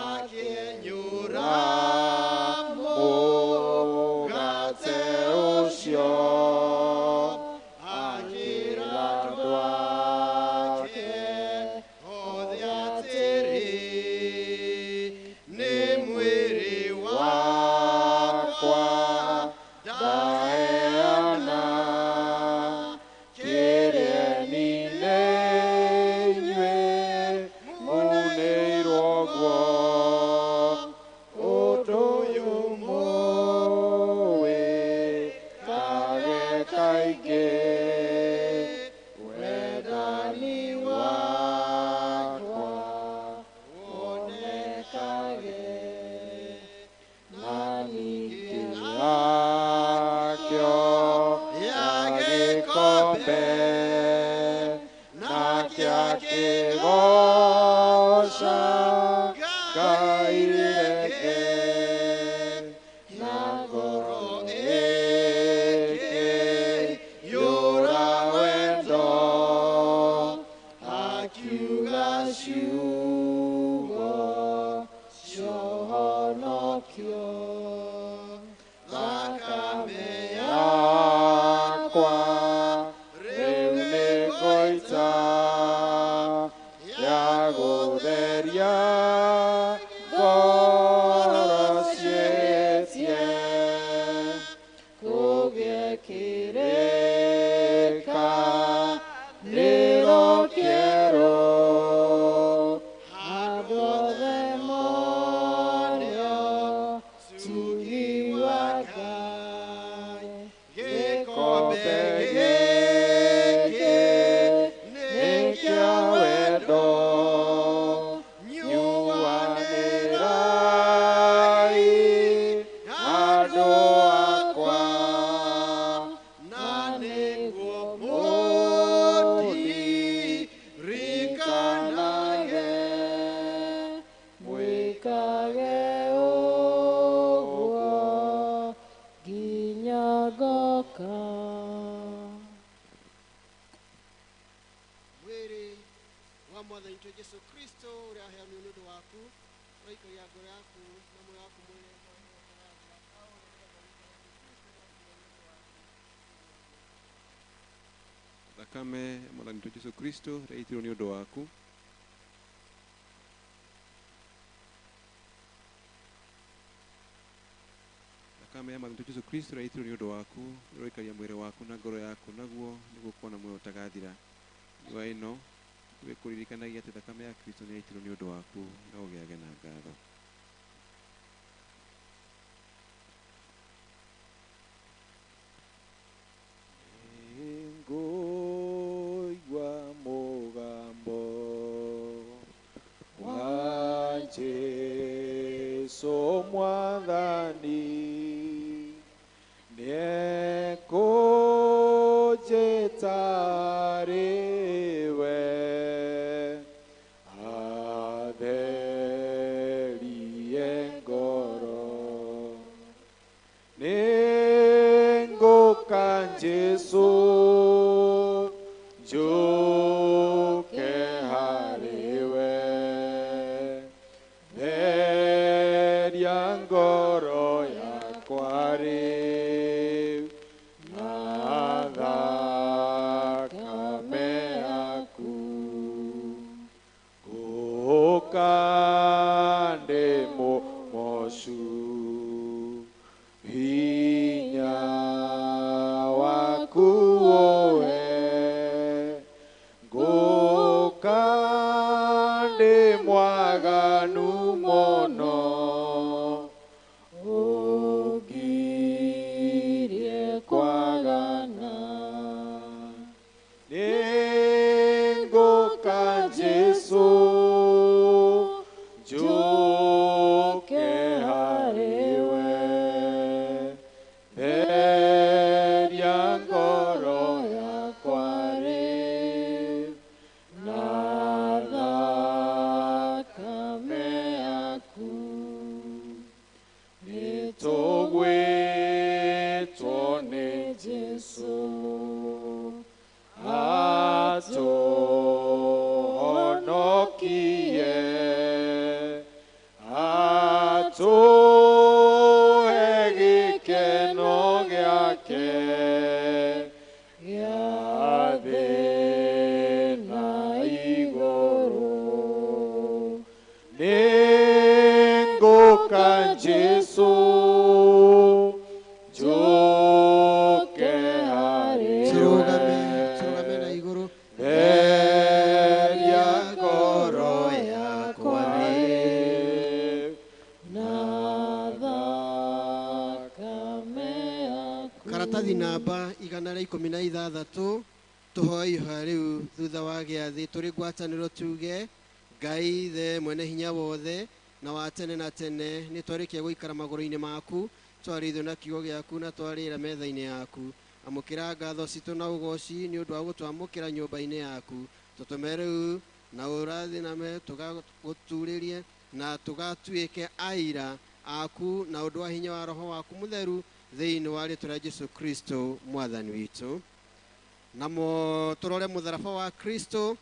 [SPEAKER 5] akĩenyũra
[SPEAKER 1] mũgate ũcio akĩra andũ ake
[SPEAKER 5] othe atĩrĩ nĩ mwĩrĩ
[SPEAKER 1] wakwa ndaheana kĩrĩeni nĩ inyuĩ mũneirwo guo ũndũ ũyũ mũwĩkage kaingĩ wendani wakwa wonekage na ningĩ yakĩo ya gĩkombe nake akĩgoca Ngai rĩngĩ na ngoro ĩkĩiyũra wendo akiuga ciugo cia ũhonokio
[SPEAKER 5] thakame
[SPEAKER 1] yakwa rĩu nĩngũita ya gũtheria ngoro ciĩtie kũgĩe kĩrĩka nĩro kĩerũ
[SPEAKER 7] Handũ othe
[SPEAKER 1] Riri wa Ngai gĩkombe gĩkĩ nĩ kĩa wendo nyuanĩrai andũ akwa na nĩguo mũndirikanage
[SPEAKER 7] mwĩkage ũguo nginya ngoka.
[SPEAKER 5] Mwĩrĩ wa mwathani witũ Jesũ Kristo ũrĩa waheanirwo nĩ ũndũ waku ũraikaria ngoro yaku na muoyo waku mwene.
[SPEAKER 2] Thakame ya mwathani witũ Jesũ Kristo ĩrĩa yaitirwo nĩ ũndũ waku. Thakame ya mwathani witũ Jesũ Kristo ĩrĩa yaitirwo nĩ ũndũ waku ĩroikaria mwĩrĩ waku na ngoro yaku naguo nĩguo kuona muoyo ũtagathira. Nyua ĩno ĩkũririkanagia atĩ thakame ya Kristo nĩ yaitirwo nĩ ũndũ waku na ũgĩage na ngatho.
[SPEAKER 1] Nĩngũigua mũgambo wa Jesũ Mwathani nĩekũnjĩta rĩwe atherie ngoro. Nĩngũka Jesũ njũke harĩwe theria ngoro yakwa rĩu na thakame yaku. Ngũka ndĩ mũmocu hinya waku ũhe ngũka ndĩ mwaganu mũno ũngirie kwagana. Nĩngũka Jesũ njũke harĩwe theria ngoro yakwa rĩu na thakame yaku. Nĩtũgwĩtwo nĩ Jesũ atũhonokie atũhe gĩkeno gĩake gĩa thĩ na igũrũ. Nĩngũka Jesũ njũke harĩwe
[SPEAKER 5] Tũrũgame, tũrũgame na igũrũ.
[SPEAKER 1] theria ngoro yakwa rĩu
[SPEAKER 7] na thakame yaku.
[SPEAKER 5] Karatathi namba 116 tũhoe ihoya rĩu thutha wa gĩathĩ tũrĩ ngwatanĩro tuge Ngai Ithe mwene hinya wothe na wa tene na tene nĩ twarĩkia gũikara magũrũ-inĩ maku twarĩithio na kiugo gĩaku na twarĩra metha-inĩ yaku. Amũkĩra ngatho citũ na ũgoci nĩ ũndũ wa gũtwamũkĩra nyũmba-inĩ yaku. Tũtũme rĩu na ũrathime tũgagũturĩrie na tũgatuĩke aira aku na ũndũ wa hinya wa Roho waku mũtheru thĩinĩ wa rĩtwa rĩa Jesũ Kristo mwathani witũ. Namo tũrore mũtharaba wa Kristo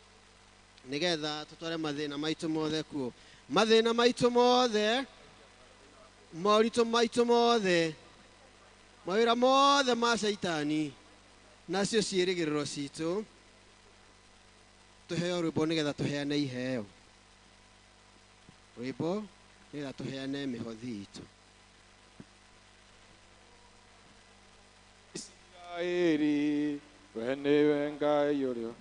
[SPEAKER 5] nĩgetha tũtware mathĩna maitũ mothe kuo. Mathĩna maitũ mothe, moritũ maitũ mothe, mawĩra mothe ma caitani nacio ciĩrĩgĩrĩro citũ tũheo rwĩmbo nĩgetha tũheane iheo rwĩmbo nĩgetha tũheane mĩhothi itũ.
[SPEAKER 1] Isiraeli we nĩwe Ngai ũrĩa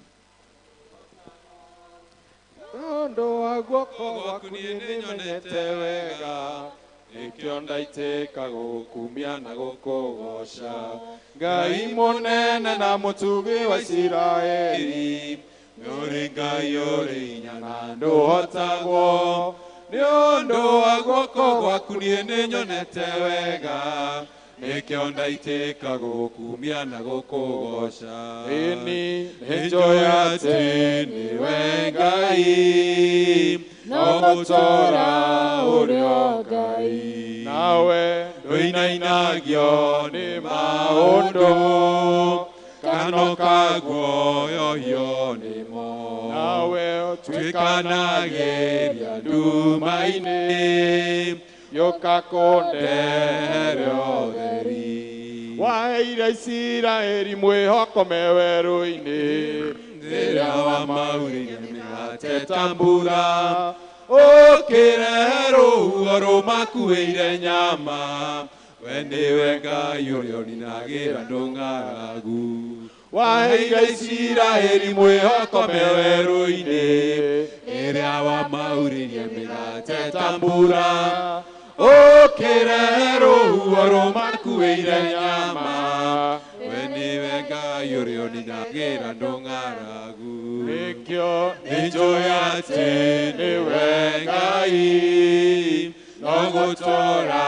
[SPEAKER 1] tondũ wa guoko gwaku niĩ nĩmenyete wega. Nĩkĩo ndaitĩka gũkumia na gũkũgoca Ngai mũnene na mũtugi wa Isiraeli nĩũrĩ Ngai ũrĩ hinya na ndũhotagwo nĩ ũndũ wa guoko gwaku niĩ nĩnyonete wega nĩkĩo ndaitĩka gũkumia na gũkũgoca ĩni nĩnjũĩ atĩ nĩwe Ngai no gũtũũra ũrĩ o Ngai nawe ndũinainagio nĩ maũndũ kana ũkaguoyohio nĩmo nawe ũtuĩkanagĩria nduma-inĩ yoka kũndehere ũtheri waheire Isiraeli mwĩhoko me werũ-inĩ rĩrĩa wamaurĩire mĩgate ta mbura ũkĩrehe rũhuho rũmakuĩire nyama we nĩwe Ngai ũrĩa ũninagĩra andũ ng'aragu waheire Isiraeli mwĩhoko me werũ-inĩ rĩrĩa wamaurĩire mĩgate ta mbura ũkĩrehe rũhuho rũmakuĩire nyama we nĩwe Ngai ũrĩa ũninagĩra andũ ng'aragu nĩkĩo nĩnjũĩ atĩ nĩwe Ngai no gũtũũra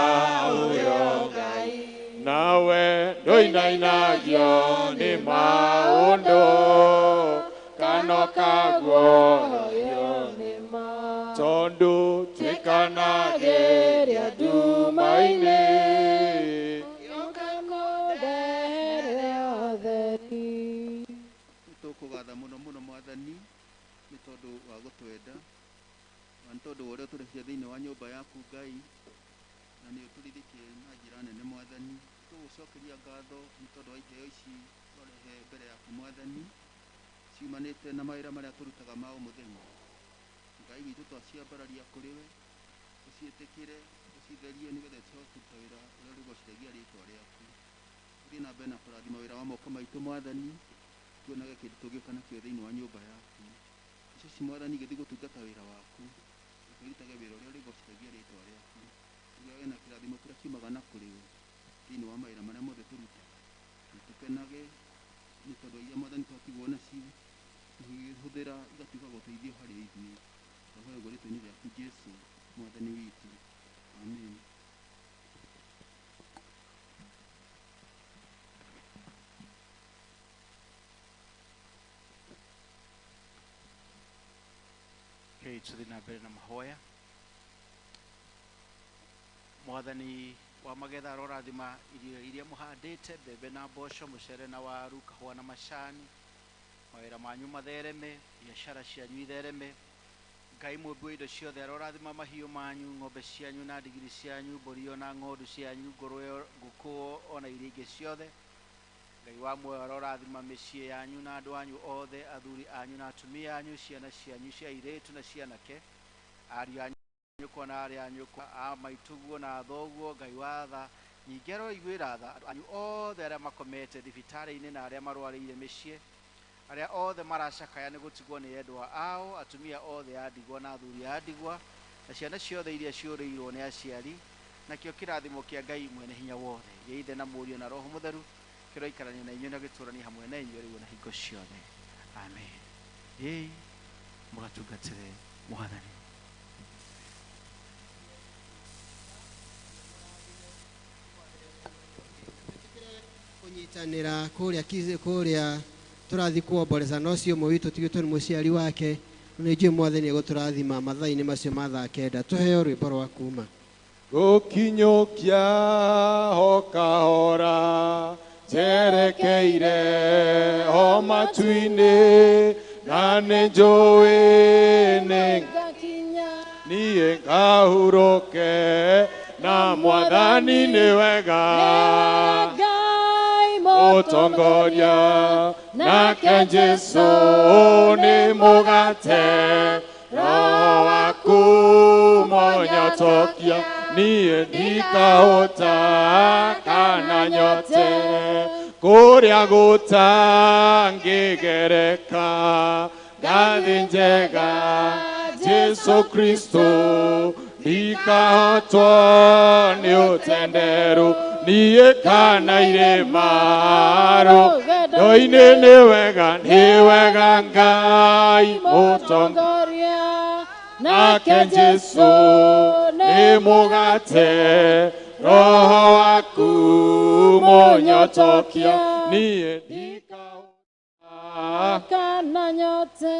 [SPEAKER 1] ũrĩ o Ngai nawe ndũinainagio nĩ maũndũ kana ũkaguoyohio nĩmo tondũ tuĩkanagĩria nduma-inĩ
[SPEAKER 6] Nĩtũkũgatha mũno mũno Mwathani nĩ tondũ wa gũtwenda na nĩ tondũ wa ũrĩa ũtũrehire thĩinĩ wa nyũmba yaku Ngai na nĩ ũtũririkire na njĩra nene Mwathani. Tũgũcokeria ngatho nĩ tondũ wa iheo ici twarehe mbere yaku Mwathani ciumanĩte na mawĩra marĩa tũrutaga ma o mũthenya. Ngai witũ twaciambararia kũrĩ we ũciĩtĩkĩre ũcitherie nĩgetha tũhote kũruta wĩra ũrĩa ũrĩgocithagia rĩtwa rĩaku. Ũthiĩ na mbere na kũrathima wĩra wa moko maitũ Mwathani tuonage kĩndũ tũngĩũka nakĩo thĩinĩ wa nyũmba yaku. Icio ci Mwathani igĩthiĩ gũtungata wĩra waku ũkĩrutage wĩra ũrĩa ũrĩgocithagia rĩtwa rĩaku tũgĩage na kĩrathimo kĩrĩa kiumaga na kũrĩ we thĩinĩ wa mawĩra marĩa mothe tũrutaga na tũkenage nĩ tondũ iria Mwathani twatigwo nacio tũgĩhũthĩra igatuĩka gũteithio harĩ ithuĩ. Twahoya ũguo rĩtwa-inĩ rĩaku Jesũ Mwathani witũ, amen.
[SPEAKER 4] Rekei tũthiĩ na mbere na mahoya. Mwathani wa magetha arorathima irio iria mũhandĩte, mbembe na mboco, mũcere na waru, kahũa na macani, mawĩra manyu mathereme, biacara cianyu ithereme. Ngai mũmbi wa indo ciothe arorathima mahiũ manyu, ng'ombe cianyu na ndigiri cianyu, mbũri ona ng'ondu cianyu, ngũrwe, ngũkũ ona iria ingĩ ciothe. Ngai wa muoyo arorathima mĩciĩ yanyu na andũ anyu othe, athuri anyu na atumia anyu, ciana cianyu cia airĩtu na cianake, ariũ a nyũkwa na arĩ a nyũkwa, a maitũguo na athoguo. Ngai wa tha nyingĩ aroiguĩra tha andũ anyu othe arĩa makomete thibitarĩ-inĩ na arĩa marwarĩire mĩciĩ, arĩa othe maracakaya nĩ gũtigwo nĩ endwa ao, atumia othe a ndigwa na athuri a ndigwa, na ciana ciothe iria ciũrĩirwo nĩ aciari. Nakĩo kĩrathimo kĩa Ngai mwene hinya wothe, gĩa Ithe na Mũriũ na Roho Mũtheru, kĩroikarania na inyuĩ na gĩtũũranie hamwe na inyuĩ rĩu na hingo ciothe. Amen. Thiĩi mũgatungatĩre Mwathani.
[SPEAKER 5] Kũnyitanĩra kũrĩa kũrĩa tũrathiĩ kuomboreza na ũcio ũmwe witũ tigĩtwo nĩ mũciari wake nĩ njũĩ Mwathani egũtũrathima mathaa-inĩ macio ma thaa kenda. Tũheo rwĩmbo rwa kuma
[SPEAKER 1] Gũkinyũkia ho kahora njerekeire ho matu-inĩ na nĩ njũĩ nĩ niĩ ngahurũke na Mwathani nĩ wega mũtongoria nake Jesũ nĩ mũgate Roho waku monyotokia niĩ ndikahũta kana nyote kũrĩa gũtangĩgereka ngathĩ njega Jesũ Kristo Ndikahotwo nĩ ũtenderũ niĩ kana irĩma rũgendo-inĩ. Nĩ wega, nĩ wega Ngai mũtongoria, nake Jesu nĩ mũgate, roho waku mũnyotokia, niĩ ndikahota
[SPEAKER 7] Kana nyote.